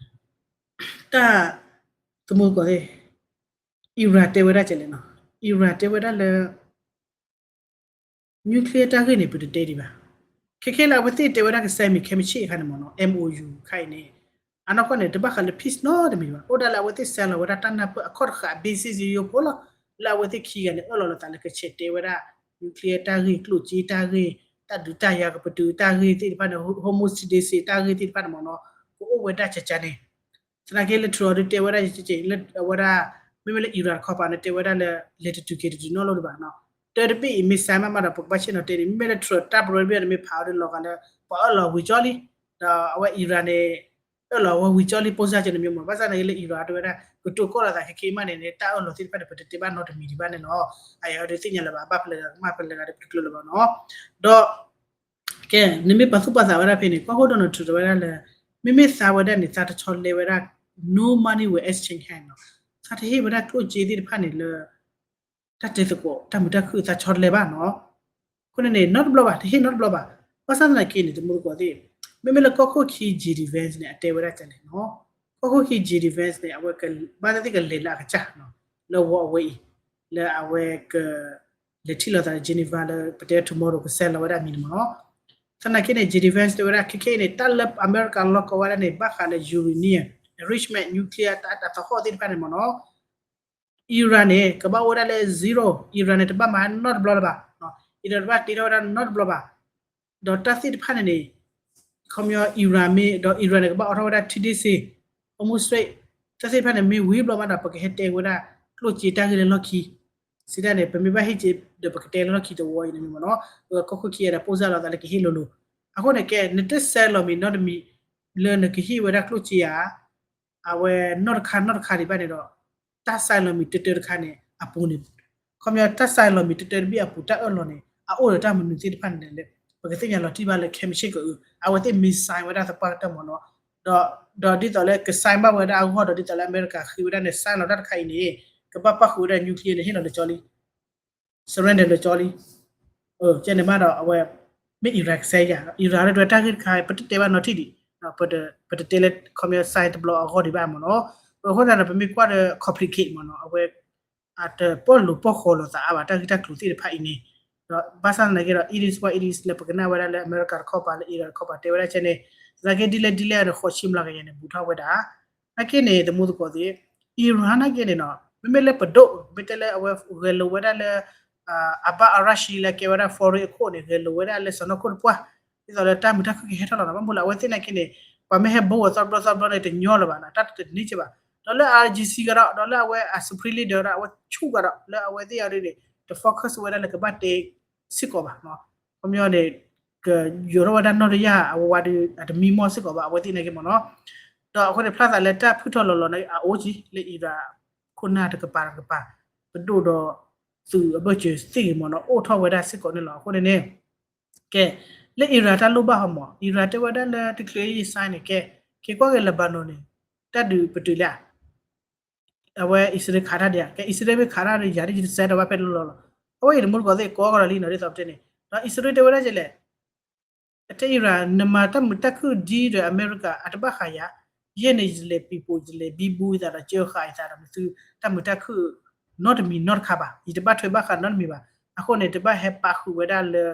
တၢ် သမူသကိးသ့ၣ် Iran တဲဝဲဒၣ်ကလဲၣ်နီၤ Iran တဲဝဲဒၣ်လၢ nuclear တၢ်ဂ့ၢ်န့ၣ် ပတတဲဒံးဘၣ် ခဲခဲလၢအဝဲသ့ၣ်တဲဝဲဒၣ်ကစဲးမ့ၢ်ခဲမုၢ်ဆ့ၣ်အခါန့ၣ်မ့ၢ်နီၤ M O U ခါအံၤန့ၣ် အနီၢ်ကီၢ်န့ၣ် တဘၣ်ဃးလၢ peace နီတမံၤဘၣ် အိၣ်ဒၣ်လၢအဝဲသ့ၣ် sign လီၤဝဲဒၣ်တၢ်နၢ်ပၢၢ်အခီၣ်တဃာ် basis ယိယိဖိလီၤ လၢအဝဲသ့ၣ်ခံဂၤန့ၣ် အၢၣ်လီၤလိာ်သးလၢကဆဲးတဲဝဲဒၣ် nuclear တၢ်ဂ့ၢ် ကျိၣ်စ့တၢ်ဂ့ၢ် တၢ်ဒုးတၢ်ယၤကပတုာ်တၢ်ဂ့ၢ်သ့ၣ်တဖၣ်န့ၣ် Hormuz Strait တၢ်ဂ့ၢ်သ့ၣ်တဖၣ်န့ၣ်မ့ၢ်နီၤ ကအိၣ်ဝဲဒၣ်ကကန့ၣ် သနာ်က့လၢ Trump ဒုးတဲဝဲဒၣ် လၢအဝဲဒၣ် မ့မ့ၢ်လၢ Iran တခီပၤန့ၣ် တဲဝဲဒၣ်လၢ လဲၤတတုၤက့ၤတတုၤနီတလိၣ်ဒံးဘၣ်နီၤ တၢ်တဘ့ၣ်အံၤမ့ၢ် sign မးမးဒီး ပကဘၣ်ဆ့ၣ်နီၤတဲန့ၣ် မ့မ့ၢ်လၢ Trump တၢ်ပရၢတဘ့ၣ်န့ၣ် မ့ၢ်ဖးအီၤဒီးလီၤဂာ်လၢ ပှၤအၢၣ်လီၤဝံၤကၠီလံ ဒီးအဝဲ Iran န့ၣ် အၢၣ်လီၤဝဲဝံၤကၠီလံ ပိၢ်စၢ်ကန့ၣ်မ့ၢ်မ့ၢ် ဘၣ်ဆၣ်သနာ်က့လၢ Iran တဲဝဲဒၣ် ကတိၤကီၢ်လိာ်သးခဲခဲအံၤမးန့ၣ် တၢ်အၢၣ်လီၤသ့ၣ်တဖၣ်န့ၣ် ပတတဲဘၣ်နီတမံၤဒံးဘၣ်န့ၣ်လီၤ အအံၤဒုးသ့ၣ်ညါလၢၤဘၣ် အဘၣ်ဖဲလဲၣ်ဂၤကမၣ်ဖဲလဲၣ်ဂၤဒီးပတကျၢၤလၢၤဘၣ်နီၤ ဒီး ကဲ နမ့ၢ်ပာ်သူၣ်ပာ်သးဝဲဒၣ်ဖဲန့ၣ် ကီၢ်ခိၣ် Donald Trump တဲဝဲဒၣ်လၢ မ့မ့ၢ်သးဝဲဒၣ်န့ၣ် သးတဆီလဲဝဲဒၣ် no money will exchange hand နီၤ သးတဟ့ၣ်ဝဲဒၣ်ကျိၣ်စ့သ့ၣ်တဖၣ်န့ၣ်လၢ တၢ်တဲသကိး တၢ်မုာ်တၢ်ခုၣ်သးဆီတလဲဘၣ်နီၤ အဃိန့ၣ်န့ၣ် နီတဘျီဘၣ် တဟ့ၣ်နီတဘျီဘၣ် ဘၣ်ဆၣ်သနာ်က့န့ၣ် သမူသကိးသ့ၣ် မ့မ့ၢ်လၢကီၢ်ခိၣ်ခံ J D Vance န့ၣ် အတဲဝဲဒၣ်ကလဲၣ်နီၤ ကီၢ်ခိၣ်ခံ J D Vance န့ၣ် အဝဲဘၣ်သ့ၣ်သ့ၣ်ကလဲၤလၢအကစၢ်နီၤ လၢဝီအဝဲအံၤ လၢအဝဲက လဲၤထံၣ်လိာ်သးလၢ Geneva လၢပတဲ tomorrow ကစဲးလီၤဝဲဒၣ်အမံၤန့ၣ်မ့ၢ်နီၤ သနာ်က့န့ၣ် J D Vance တဲဝဲဒၣ် ခဲခဲအံၤန့ၣ် တၢ်လၢအမဲရကၤလီၢ်ကဝီၤဝဲဒၣ်န့ၣ် ဘၣ်ဃးလၢ uranium enrichment nuclear တၢ်သဟီၣ်သ့ၣ်တဖၣ်န့ၣ်မ့ၢ်နီၤ Iran န့ၣ် ကဘၣ်အိၣ်ဝဲဒၣ်လၢ zero Iran န့ၣ် တဘၣ်မၤနီတဘျီလၢၤဘၣ် Iran တဘၣ်တ့ထီၣ်ဝဲဒၣ်နီတဘျီဘၣ် ဒီးတၢ်သ့ၣ်တဖၣ်န့ၣ်န့ၣ် ခီပညီ Iran မ့ၢ်ဒီး Iran န့ၣ် ကဘၣ်အိးထီၣ်ဝဲဒၣ် ထံဒ့စ့ Hormuz Strait တၢ်သ့ၣ်တဖၣ်န့ၣ် မ့ၢ်ဝံၤဘျီမးဒီး ပကဟဲတဲဝဲဒၣ် ကျိၣ်စ့တၢ်ဂ့ၢ်လၢလီၢ်ခံ စံးတၢ်န့ၣ် ပမ့ၢ်ဘၣ်ဟ့ၣ်စ့ဒီး ပကတဲလၢလီၢ်ခံတဝီအံၤန့ၣ်မ့ၢ်နီၤ ကီၢ်ခိၣ်ခံဂၤဒီး ပိၢ်စၢ်လီၤသးလၢကဟ့ၣ်လိၤလိၤ အဃိန့ၣ်ကဲ နတစဲးလီၤမံၤနီတမံၤ လၢနကဟ့ၣ်ဝဲဒၣ်ကျိၣ်စ့ဧါ အဝဲနီတခါနီတခါဒံးဘၣ်န့ၣ်ဒီး တၢ်စဲးလီၤမံၤတတၢတခါန့ၣ် အပူၤန့ၣ် ခီပညီတၢ်စဲးလီၤမံၤတတၢတဘ့ၣ်အပူၤ တၢ်အၢၣ်လီၤန့ၣ် အအိၣ်ဒီးတၢ်မနုၤသ့ၣ်တဖၣ်န့ၣ်လဲၣ် ပကသ့ၣ်ညါလီၤတံၢ်ဘၣ်လၢခဲမုၢ်ဆ့ၣ်ကအု အဝဲသ့ၣ်မ့ၢ် sign ဝဲဒၣ်သပှၢ်ကတၢၢ်မ့ၢ်နီၤ ဒီးဒ်သိးလၢက sign ဘၣ်ဝဲဒၣ်အဂီၢ်ဒီး ဒ်သိးလၢအမဲရကၤဃ့ဝဲဒၣ်န့ၣ် sign လီၤတၢ်တခါအံၤန့ၣ် ကဘၣ်ပၣ်ဃုာ်ဝဲဒၣ် nuclear န့ၣ် ဟ့ၣ်လီၤလၢကၠီလံ surrender လၢကၠီလံ ကဲန့ၣ်မးဒီးအဝဲ မ့ၢ် Iran ကစဲးယၤ Iran လၢတၢ်ဂ့ၢ်တခါ ပတတဲဘၣ်နီထံၣ်ဒံး ပတတဲလၢ ခီပညီ sign တဘျီအဂီၢ်ဒံးဘၣ်မ့ၢ်နီၤ အဃိသတးဒီး ပမ့ၢ်ကွၢ်ဒီး complicate မ့ၢ်နီၤ အဝဲ အတပီၢ်လိၤပီၢ်ဃီၤလိာ်သးအါဘၣ် တၢ်ဂ့ၢ်တၢ်ကျိၤသ့ၣ်တဖၣ်အံၤန့ၣ် ဒီးဘၣ်ဆၣ်သနာ်က့ဒီး it is what it is လၢပကနၣ်ဝဲဒၣ်လၢအမဲရကၤတခီပၤလၢ Iran တခီပၤတဲဝဲဒၣ်ကဲန့ၣ် သနာ်က့ဒ်လဲၣ်ဒ်လဲၣ်န့ၣ် ဃိးဆံမျးကယၤန့ၣ် ဘူးထီၣ်ဝဲဒၣ် နာ်က့န့ၣ် သမူသကိးသ့ၣ် Iran နာ်က့န့ၣ်နီၤ မ့မ့ၢ်လၢပဒိၣ် မ့ၢ်တဲလၢအဝဲဂဲၤလိာ်ဝဲဒၣ်လၢ Abbas Araghchi လၢကဲဝဲဒၣ် foreign အခိၣ်န့ၣ် ဂဲၤလိာ်ဝဲဒၣ်လၢစီၤနီၢ်ခိၣ်တပှၢ် ဒ်သိးလၢတၢ်မုာ်တၢ်ခုၣ်ကဟဲထီၣ်လီၤနီၤ ဘၣ်မနုၤလၢအဝဲသ့ၣ်နာ်က့န့ၣ် ပှၤမ့ၢ်ဟဲဘိးအီၤသီတဘျီသီတဘျီန့ၣ် တညီလၢၤဘၣ်နီၤ တၢ်တန့ၢ်ကဲဘၣ် ဒီးလၢ I R G C ကဒီး ဒီးလၢအဝဲအ supreme leader ဒီး အဝဲဆူၣ်ကဒီး လၢအဝဲသ့ၣ်အီၤဒ်န့ၣ် တ focus ဝဲဒၣ်လၢကဘၣ်တဲစ့ၢ်ကီးဘၣ်နီၤ ခီပညီန့ၣ် ကယိၤထီၣ်ဝဲဒၣ်နီၢ်တယၢ် အဝဲဝါဒီး အတမံမီၢ်စ့ၢ်ကီးဘၣ် အဝဲသ့ၣ်နာ်က့မ့ၢ်နီၤ ဒီးအဃိန့ၣ် ဖျါသးလၢတၢ်ဖုၣ်ထီၣ်လီၤလီၤန့ၣ် အအိၣ်ကံလၢ Iran ခိၣ်နၢ်တကပၤတကပၤ ပဒိၣ်ဒီးသုးအဘၢၣ်စၢၤသ့ၣ်ဂ့ၤမ့ၢ်နီၤ အိၣ်ထီၣ်ဝဲဒၣ်စ့ၢ်ကီးန့ၣ်လီၤ အဃိန့ၣ်န့ၣ် ကဲ လၢ Iran တၢ်လိၣ်ဘၣ်ဟီမး Iran တဲဝဲဒၣ်လၢတချုးအံၤ sign န့ၣ် ကဲ က့ၤကွၢ်က့ၤ Lebanon န့ၣ် တၢ်ဒုးပတုာ်လံဧါ အဝဲအံၣ်စရ့လးခးတၢ်ဒံးဧါ ကဲအံၣ်စရ့လးမ့ၢ်ခးတၢ်ဒီး ယၤဒ်ယတစဲးဒီးဘၣ်ဖဲလီၤလီၤလီၤ အဝဲအံၤတမူတကိးသ့ၣ်ကိးကဒီးလံနီၤ ဒ်သိးပတဲန့ၣ် ဒီးအံၣ်စရ့လးတဲဝဲဒၣ်ကဲလဲၣ် တဲအံၤရၤ နမၤတၢ်မုာ်တၢ်ခုၣ်ဒ်ဒီးအမဲရကၤ အတဘၣ်ဃးယၤ, ယဲၢ်န့ၣ် ယလဲၤပံၤပိာ် ယလဲၤဘံဘူယသးဒီး ကၢဃာ်ယသးဒီးနသု တၢ်မုာ်တၢ်ခုၣ်နီတမံၤနီတခါဘၣ်. ယတဘၣ်ထွဲဘၣ်ဃးနီတမံၤဘၣ်. အဃိန့ၣ် တဘၣ်ဟဲပာ်ဃုာ်ဝဲဒၣ်လၢ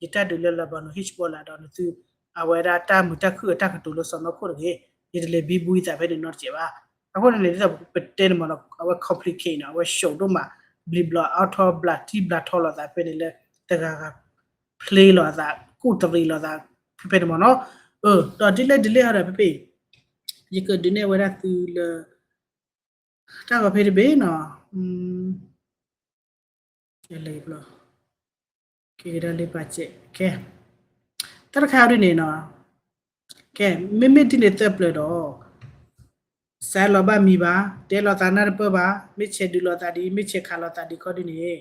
ယတၢ်ဒုးလၢ Lebanon Hezbollah ဒီးနသု အဝဲဒၣ်တၢ်မုာ်တၢ်ခုၣ်အတၢ်ကတိၤလၢစီၢ်နီၤခိၣ်တဂ့ၤ. ယတလဲၤဘံဘူယသးဖဲန့ၣ်နီတစဲးဘၣ်. အဃိန့ၣ်န့ၣ် ဒ်သိးပတဲန့ၣ်မ့ၢ်နီၤ အဝဲ complicate နီၤ အဝဲ ရှုပ် ဒိၣ်မး ဘျံးဘျီအါထီၣ် ဘျးတံၢ်ဘျးထီလီၤသးဖဲန့ၣ်လၢ တဂၤဂၤ ဖျ့လီၤအသး ကူၣ်တရံးလီၤသး ဖဲဖဲန့ၣ်မ့ၢ်နီၤ. ဒီးဒ်လဲၣ်ဒ်လဲၣ်ဟီဒီးဖဲဖဲ ယကဒုးနဲၣ်ဝဲဒၣ်သုလၢ တၢ်ဂီၤဖဲတဘ့ၣ်နီၤ ကဲ ကဲ တၢ်တခါအံၤဒ်န့ၣ်နီၤ ကဲ မ့မ့ၢ်ဒ်န့ၣ်သၢပျၢၤဒီး စးလီၤဘၣ်မံၤဘၣ် တဲလီၤသးနၢ်တပၢၢ်ဘၣ် မ့ၢ်ဆဲးဒုးလီၤသးဒ် မ့ၢ်ဆဲးခးလီၤသးဒ်ခီဒ်န့ၣ်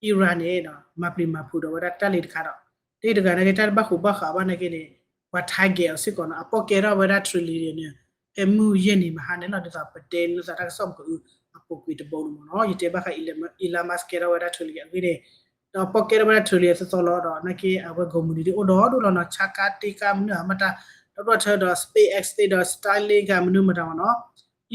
Iran န့ၣ် မၤပျံၤမၤဖုးဒီးဝဲဒၣ်တၢ်လ့တခါဒီး တၢ်တဂၤန့ၣ်က့ တၢ်တဘၣ်ဃိးဘၣ်ဃးဘၣ်နာ်က့န့ၣ် ပှၤ target အီၤစ့ၢ်ကီးနီၤ အပီၢ်ကဲထီၣ်ဝဲဒၣ် trillion န့ၣ် ဖဲမုၢ်ယဲၢ်နံၤမဟါန့ၣ်လီၤ ဒ်သိးပတဲလၢသးတၢ်ကစီၣ်မကအု အပူၤကွံာ်တဘိန့ၣ်မ့ၢ်နီၤ ယတဲဘၣ်ဃး Elon Musk ကဲထီၣ်ဝဲဒၣ် trillion အဂ့ၢ်န့ၣ် ဒီးပီၢ်ကဲထီၣ်ဝဲဒၣ် trillion အသီသီလီၤဒီး နာ်က့အဝဲ ကုမ္ပဏီ ဒ်အိၣ်ဒီးဒိၣ်လီၤနီၤ ဆါကါတ့ကါမနုၤအမတၤ ဒီးဘျီထၢဒီး SpaceX သ့ၣ်ဒီး Starlink ကမနုၤမတၤမ့ၢ်နီၤ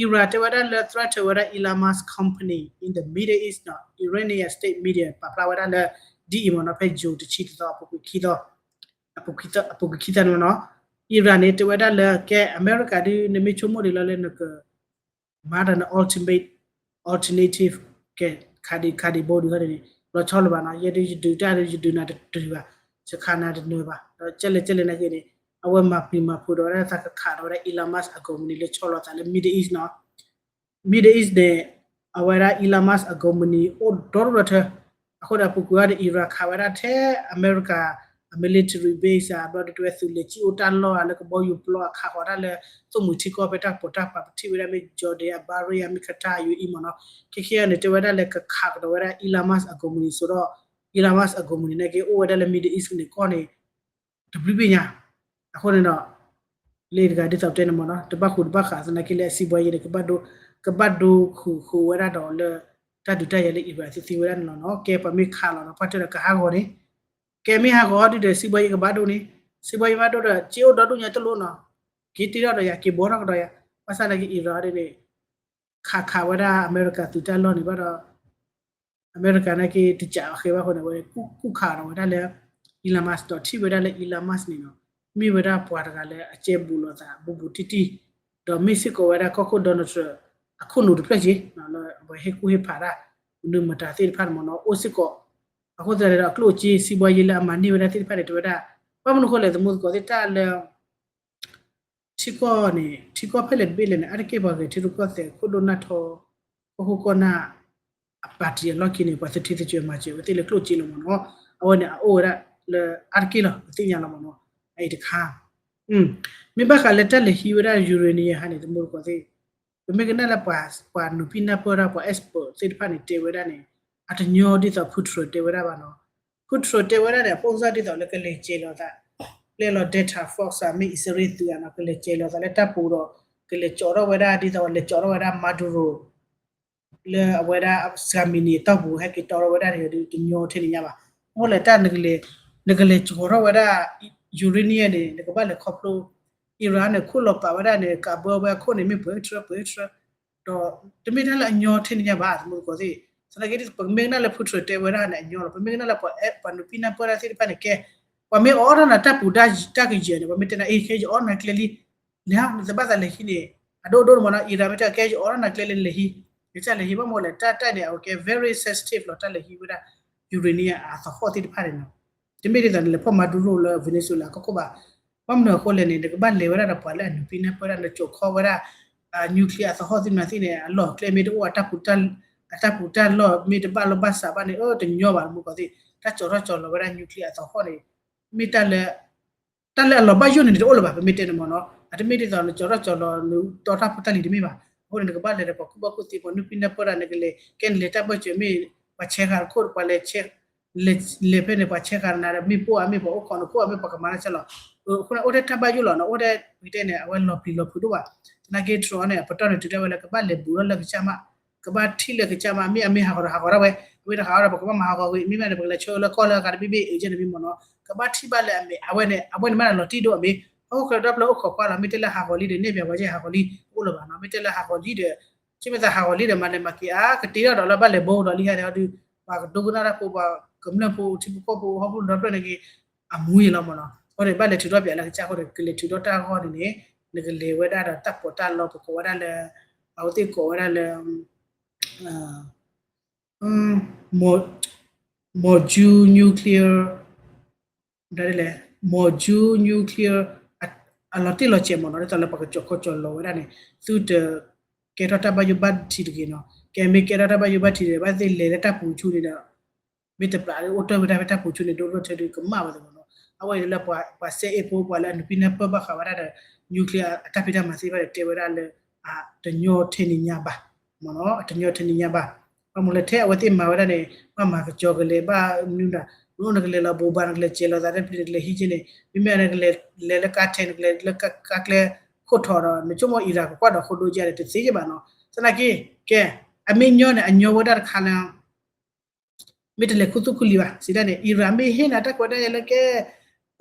Iran တဲဝဲဒၣ်လၢ threat ဝဲဒၣ် Elon Musk company in the Middle East နီၤ Iranian state media ပာ်ဖျါဝဲဒၣ်လၢ ဒ်အံၤမ့ၢ်နီၤ ဖဲ June တဆံတသီ အပူၤကွံာ်ခံသီ အပူၤကွံာ်ခံသီန့ၣ်မ့ၢ်နီၤ Iran န့ၣ် တဲဝဲဒၣ်လၢ ကဲ အမဲရကၤဒုး နမ့ၢ်ဆိကမိၣ်ဒ်လီၤလၢနက မၤတၢ်န ultimate alternative ကဲ ခးဒံးခးဒံးဘိဒံးခီဒ်န့ၣ် လီၤဆီလၢၤဘၣ်နီၤ ယဲဒုးယဒုးတၢ်ဒုးယဒုးနၤတတုၤဘၣ် ယခးနၤတနၢၤဘၣ် ဒီးကဲလဲၣ်ကဲလဲၣ်နာ်က့န့ၣ် အဝဲမၤပျံၤမၤဖုးဒီးဝဲဒၣ်သးကခးဒီးဝဲဒၣ် Elon Musk အ ကုမ္ပဏီ လၢဆီလီၤသးလၢ Middle East နီၤ Middle East န့ၣ် အဝဲဒၣ် Elon Musk အ ကုမ္ပဏီ အိၣ်ဒီဒိၣ်ဒီထၢ အဃိဒီးအပူၤကွံာ်အီၤဒီး Iran ခးဝဲဒၣ်ထဲအမဲရကၤ အ military base အဘျီဒုးတဲဝဲသုးလ့ၤကံၣ်အိၣ်တၢ်လီၢ်အလၢကဘီယူၤပျီအခးဃီၤတၢ်လၢ သိၣ်မှံၤထံကီၢ်ဖဲတၢ်ကပိာ်တၢ်ပာ်ပထံၣ်ဝဲဒၣ်မ့ၢ် Jordan အ Bahrain အမ့ၢ် Qatar အယူၤအံၤမ့ၢ်နီၤ ခဲခဲအံၤန့ၣ် တဲဝဲဒၣ်လၢကခးကဒီးဝဲဒၣ် Elon Musk အ ကုမ္ပဏီ ဆိဒီး Elon Musk အ ကုမ္ပဏီ နာ်က့အိၣ်ဝဲဒၣ်လၢ Middle East န့ၣ်ကီၢ်န့ၣ် တဘျုးဘ့ၣ်ညါ အဃိန့ၣ်ဒီး လၢတဂၤဒ်သိးပတဲန့ၣ်မ့ၢ်နီၤ တဘၣ်ဃိးတဘၣ်ဃးသနာ်က့လၢ စံးဘှီယဲန့ၣ် ကဘၣ်ဒိ ကဘၣ်ဒိဃုာ်ဃုာ်ဝဲဒၣ်ဒီးလၢ တၢ်ဒုးတၢ်ယၤလၢ Iran သ့သ့ဝဲဒၣ်န့ၣ်လီၤနီၤ ကဲပှၤမ့ၢ်ခးလီၤဒီး ပှၤတဲဒီးကဟးဂီၤန့ၣ် ကဲမ့ၢ်ဟးဂီၤဒုးဒီး စံးဘှီယဲကဘၣ်ဒိန့ၣ် စံးဘှီယဲဘၣ်ဒိဒီး က့အိၣ်ဒီဒိၣ်ညါတလိၣ်နီၤ က့တ့ထီၣ်ဒီးယၤ က့ဘှီထီၣ်ကဒီးယၤ ဘၣ်ဆၣ်သနာ်က့ Iran ဒ်န့ၣ် ခးခးဝဲဒၣ်အမဲရကၤသုးတၢ်လီၢ်န့ၣ်ဘၣ်ဒီး အမဲရကၤနာ်က့တကးအဃဲဘၣ်အဃိန့ၣ် အဝဲကူၣ်ခးဒီးဝဲဒၣ်လၢ Elon Musk ဒီးထံၣ်ဝဲဒၣ်လၢ Elon Musk န့ၣ်နီၤ မ့ၢ်ဝဲဒၣ်ပှၤတဂၤလၢအကဲဘူးလိာ်သးဘူးဘူးတံၢ်တံၢ် ဒီးမ့ၢ်စ့ၢ်ကီးဝဲဒၣ်ကီၢ်ခိၣ် Donald Trump အခိၣ်နူာ်တဖျၢၣ်က့ လၢအဝဲဟ့ၣ်ကူၣ်ဟ့ၣ်ဖးတၢ် မနုၤမတၤသ့ၣ်တဖၣ်န့ၣ်မ့ၢ်နီၤ အိၣ်စ့ၢ်ကီး အဃိသတးဒီးအကျိၣ်အစ့ စံးဘှီယဲလၢအမၤန့ၢ်ဝဲဒၣ်သ့ၣ်တဖၣ်န့ၣ် တဲဝဲဒၣ် ဘၣ်မနုၤအဃိလဲၣ် သမူသကိးသ့ၣ်တၢ်လၢ ထံကီၢ်န့ၣ် ထံကီၢ်ဖဲလဲၣ်တဘ့ၣ်လဲၣ်န့ၣ် အါတက့ၢ်ပှၤဂဲၤထံရူၢ်ကီၢ်သဲး ခိၣ်ဒိၣ်နၢ်ထီ ကီၢ်ခိၣ်ကီၢ်နၢ် အပၣ်တံၣ်အလီၢ်ခံန့ၣ် ပှၤသထံသကၢၤမၤစၢၤဝဲသ့ၣ်လၢကျိၣ်စ့လီၤမ့ၢ်နီၤ အဝဲန့ၣ် အအိၣ်ဝဲဒၣ်လၢအါတက့ၢ်လီၤ ပသ့ၣ်ညါလီၤမ့ၢ်နီၤ အအံၤတခါ မ့ၢ်ဘၣ်ဃးလၢတၢ်လဲၤဟံးဝဲဒၣ် uranium ဟါန့ၣ် သမူသကိးသ့ၣ် ပမ့ၢ်ကနၣ်လၢပှၤ ပှၤနုာ်ပံနၢ်ပၢၢ်တၢ် ပှၤ expert သ့ၣ်တဖၣ်န့ၣ် တဲဝဲဒၣ်န့ၣ် အတညီဒ်သိး Putin တဲဝဲဒၣ်ဘၣ်နီၤ Putin တဲဝဲဒၣ်န့ၣ် အပိၢ်စၢ်ဒ်သိးလၢကလဲၤကဲလီၤသး ပျဲလီၤ Delta Force မ့ၢ်အံၣ်စရ့လးသုးဧါနီၤ ကလဲၤကဲလီၤသးလၢတၢ်ပူၤဒီး ကလဲၤကၠီထီၣ်ဝဲဒၣ်ဒ်သိးလဲၤကၠီထီၣ်ဝဲဒၣ် Maduro လၢအဝဲဒၣ် စှၤမံၤနံၤအတီၢ်ပူၤ ဟဲက့ၤတီထီၣ်ဝဲဒၣ်န့ၣ်ဒီး တညီထဲန့ၣ်ညါဘၣ်. အဃိလဲၣ်တၢ် နကလဲၤကၠီထီၣ်ဝဲဒၣ် uranium န့ၣ် နကဘၣ်လဲၤခီဖျိ Iran န့ၣ် ခိၣ်လီၤပာ်ဝဲဒၣ်န့ၣ် ကးဘၢဝဲအခိၣ်န့ၣ်မ့ၢ်ပှဲၤထြၢပှဲၤထြၢ ဒီးတမ့ၢ်တၢ်လၢအညီထဲန့ၣ်ညါဘၣ် သမူသကိးသ့ၣ် သနာ်က့ ပမ့ၢ်ကနၣ်လၢ Putin တဲဝဲဒၣ်န့ၣ် အညီလီၤ. ပမ့ၢ်ကနၣ်လၢပှၤအဲၣ် ပှၤနုာ်ပံနၢ်ပၢၢ်တၢ်သ့ၣ်တဖၣ်န့ၣ် ကဲ ပှၤမ့ၢ်အိးထီၣ်နၤတၢ်ပူၤတၢ်ကယဲၢ်န့ၣ် ပှၤမ့ၢ်တဲနၤ အ့ ကဲယအိးနၤကျဲလံ လဲၤ နတဘၣ်သးလဲၤဟံးန့ၣ် အဒိၣ်ဒိၣ်န့ၣ်မ့ၢ်နီၤ Iran မ့ၢ်တဲ ကဲယအိးထီၣ်နၤကျဲလံ နလဲၤဟံး နကစၢ်လဲၤဟံး ဘၣ်မနုၤလဲၣ် တၢ်တၢ်န့ၣ် အဝဲကဲ very sensitive လီၤ တၢ်လဲၤဟံးဝဲဒၣ် uranium အသဟီၣ်သ့ၣ်တဖၣ်န့ၣ်နီၤ တမ့ၢ်ဒ်သိးနလဲၤဖီၣ် Maduro လၢ Venezuela ကီၢ်ခိၣ်ဘၣ်. ဘၣ်မနုၤအဃိလဲၣ်န့ၣ် နကဘၣ်လဲၤဝဲဒၣ်ဒီးပှၤလၢအနုာ်ပံနၢ်ပၢၢ်တၢ် နကၠီၤခီဝဲဒၣ် nuclear အသဟီၣ်သ့ၣ်မနုၤသ့ၣ်န့ၣ် အလီၢ်အကျဲမ့ၢ်တအိၣ် အတၢ်ပူၤတၢ်လီၢ်မ့ၢ်တဘၣ်လိာ်ဘၣ်စးဘၣ်န့ၣ် အၢ တညီဘၣ် သမူသကိးသ့ၣ် တၢ်ကၠီၤထီၣ်ကၠီၤလီၤဝဲဒၣ် nuclear အသဟီၣ်န့ၣ် မ့ၢ်တၢ်လၢ တၢ်လၢအလီၤဘၣ်ယိၣ်န့ၣ် နတအိၣ်လၢၤဘၣ် ပမ့ၢ်တဲန့ၣ်မ့ၢ်နီၤ အတမ့ၢ်ဒ်သိးနကၠီၤထီၣ်ကၠီၤလီၤ နတီတၢ်ဖိတၢ်လံၤတမ့ၢ်ဘၣ်. အဃိန့ၣ် နကဘၣ်လဲၤဒီးပှၤကူၣ်ဘၣ်ကူၣ်သ့ ပှၤနုာ်ပံနၢ်ပၢၢ်တၢ် နကလဲၤ ကဲနလဲၤတၢ်ဘၢၣ်စၢၤမ့ၢ် ပှၤဆဲးဃာ်တခိၣ် ပှၤလဲၤ လဲၤဖဲန့ၣ် ပှၤဆဲးဃာ်နၤဒီး မ့ၢ်ပိၢ်ဧါ မ့ၢ်ပှၤအိၣ်ခိးနခိၣ်ဧါ မ့ၢ်ပှၤကမၤတၢ်ဆဲးလီၤ. အဃိန့ၣ် အိၣ်ထဲတၢ်ဘၣ်ယိၣ်လီၤနီၤ အိၣ်ထဲ ပကတဲန့ၣ် အဝဲလီၤပျံၤလီၤဖုးဒိၣ်ဘၣ်. သနာ်က့ Trump န့ၣ် အပတီၢ်န့ၣ် တုၤဒၣ်ဝဲလၢကဘၣ်လဲၤဘူးထီၣ်လၢကစၢ်မး ကဘၣ်ထံၣ်လၢကစၢ်မး မ့ၢ်အမ့ၢ်ဟးဂီၤဒီးဟးဂီၤဒၣ်ဝဲ ဝံၤတခါဒီး ပကဘၣ်မၤဟးဂီၤကွံာ် မ့မ့ၢ်န့ၣ် ပကလဲၤဆှၢလၢကီၢ်လၢအဂၤတဘ့ၣ်ဘ့ၣ် အ့ၣ်ကဲန့ၣ်မ့ၢ်မ့ၢ်နီၤ, ကဘၣ်ထံၣ်ဘၣ်လၢအမ့ၢ် အဝဲန့ၣ် အဝဲန့ၣ်မ့ၢ်ဒၣ်လီၤတံၢ်ဒိၣ်အမ့ၢ် ဟီၣ်ခိၣ်ချၢဒီဖျၢၣ်အိၣ်ခိးကွၢ်လီၤ မ့ၢ်တဲလၢဟးဂီၤလံဒီး နဲၣ်ပၠးပှၤက့ၤဟးဂီၤလံ တအိၣ်လၢၤဘၣ်နီၤ, မ့ၢ်တဲလၢဟးဂီၤလံဒီး ကမ့ၢ်သးဟးဂီၤလံဒီး မၤလဲၤမၤက့ၤအါ ကတ့ထီၣ်ဒီးလၢဘၣ်လဲၤဘိဒီးလံဟဲန့ၣ်ဒီး ပှၤကဒိကနၣ်တၢ်ဖိ ပှၤကမျၢၢ်ဖိ ထံဖိကီၢ်ဖိ ဟီၣ်ခိၣ်ဒီဖျၢၣ်န့ၣ်က့ၤ အမူယံၤလီၤမ့ၢ်နီၤ, အဃိန့ၣ် ဘၣ်လဲၤထုးထီၣ်ပၠးလၢကစၢ်အဃိန့ၣ် ကလဲၤထုးထီၣ်တၢ်အဂီၢ်န့ၣ်န့ၣ် နကလဲၤဝဲဒၣ်ဒီးတၢ်ပီးတၢ်လီ ပကိးဝဲဒၣ်လၢ အဝဲသ့ၣ်ကိးဝဲဒၣ်လၢ Maung Ju nuclear, လဲ Maung Ju nuclear အလီၤတံၢ်လီၤဆဲးမ့ၢ်နီၤ, ဒ်သိးလၢပှၤကကၠီၤခီကၠီၤလီၤဝဲဒၣ်န့ၣ် သုတကဲထီၣ်တၢ်ဘၣ်ယိၣ်ဘၣ်ထံးတဂ့ၤနီၤ, ကဲမ့ၢ်ကဲထီၣ်တၢ်ဘၣ်ယိၣ်ဘၣ်ထံးန့ၣ် ဘၣ်သ့ၣ်လဲၤလၢတၢ်ပူၤဆူန့ၣ်ဒီး မ့ၢ်တပျးအိၣ်တ့ၢ်ဝဲဒၣ်ဖဲတၢ်ပူၤဆူန့ၣ် ဒိၣ်ဒိၣ်ထၢဒုးကမၣ်ဝဲသ့ၣ်မ့ၢ်နီၤ, အဝဲအံၤလၢပှၤစဲအ့ၣ်ဖိ ပှၤလၢအနုာ်ပံနၢ်ပၢၢ်ဘၣ်ဃးဝဲဒၣ်ဒီး nuclear အတၢ်ဖံးတၢ်မၤသ့ၣ်တဖၣ်ဒီး တဲဝဲဒၣ်လၢ အတညီထဲန့ၣ်ညါဘၣ် မ့ၢ်နီၤ, အတညီထဲန့ၣ်ညါဘၣ်, ဘၣ်မနုၤလဲၣ်ထဲအဝဲသ့ၣ်မၤဝဲဒၣ်န့ၣ် ဘၣ်မၤကကၠီၤကလဲၤဘၣ်နုၤဒၣ်, နအိၣ်နကလဲၤလီၤဘိးဘၣ် နကလဲၤစဲးလီၤသးတပျံၤ နကလဲၤဟံးက့န့ၣ် မ့မ့ၢ်နကလဲၤလၢကါထဲ နကလဲၤလၢကါကျဲခိၣ်ထီၣ်ဒီး နဆိကမိၣ် Iran ကကွၢ်ဒီးဃိဒိကဲဒီး တသ့က့ဘၣ်နီၤ, သနာ်က့ ကဲ အမ့ၢ်ညီန့ၣ် အညီဝဲဒၣ်တခါလၢ မ့ၢ်တလဲၤခူသူၣ်ခူလံၤဘၣ် စံးဒၣ်န့ၣ် Iran မ့ၢ်ဟ့ၣ်နၤတၢ်ခွဲးတၢ်ယာ်လၢကဲ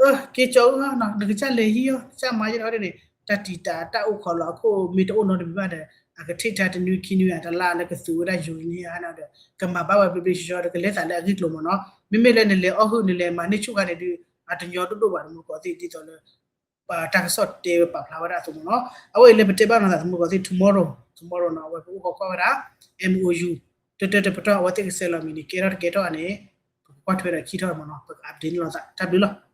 အၢ က့ၤကၠီၤအၢ နကစၢ်လဲၤဟံးအီၤ ကစၢ်မၤယဲၢ်ထီၣ်ဒ်န့ၣ် တၢ်တံာ်တာ်တၢ်အိၣ်ခိးလီၤအခိၣ် မ့ၢ်တအိၣ်နီတမံၤဘၣ်ဒီး အကထံၣ်တၢ်တနွံခံနွံအတလါလၢကသူဝဲဒၣ် uranium ဟါန့ၣ်ဒီး ကမၤဘၣ်ဝဲဘျ့ဘျ့ဆှီဆှီဒီး ကလဲၤသးလၢအဂ့ၢ်ကျိၤမ့ၢ်နီၤ, မ့မ့ၢ်လၢနလဲၤအီၣ်ဟုၣ် နလဲၤမၤန့ၢ်ဆူၣ်ခါန့ၣ်ဒုး အတညီဒိၣ်ဒိၣ်ဘၣ် တမူတကိးသ့ၣ် ဒ်သိးလၢ တၢ်ကစီၣ်တဲဝဲပာ်ဖျါဝဲဒၣ်အသိးမ့ၢ်နီၤ, အဝဲအံၤလၢပတဲဘၣ်နီၤသး တမူတကိးသ့ၣ် tomorrow, tomorrow နီၤ အဝဲပအိၣ်ခိးကွၢ်ဝဲဒၣ် MOU တၢတၢတပတီၢ် အဝဲသ့ၣ်ကဆဲးလီၤမံၤန့ၣ် ကဲထီၣ်တကဲထီၣ်န့ၣ် ပကကွၢ်ထွဲဒီးခံထီၣ်မ့ၢ်နီၤ ပက update န့ၢ်လိာ်သး တၢ်ဘျုးလီၤ.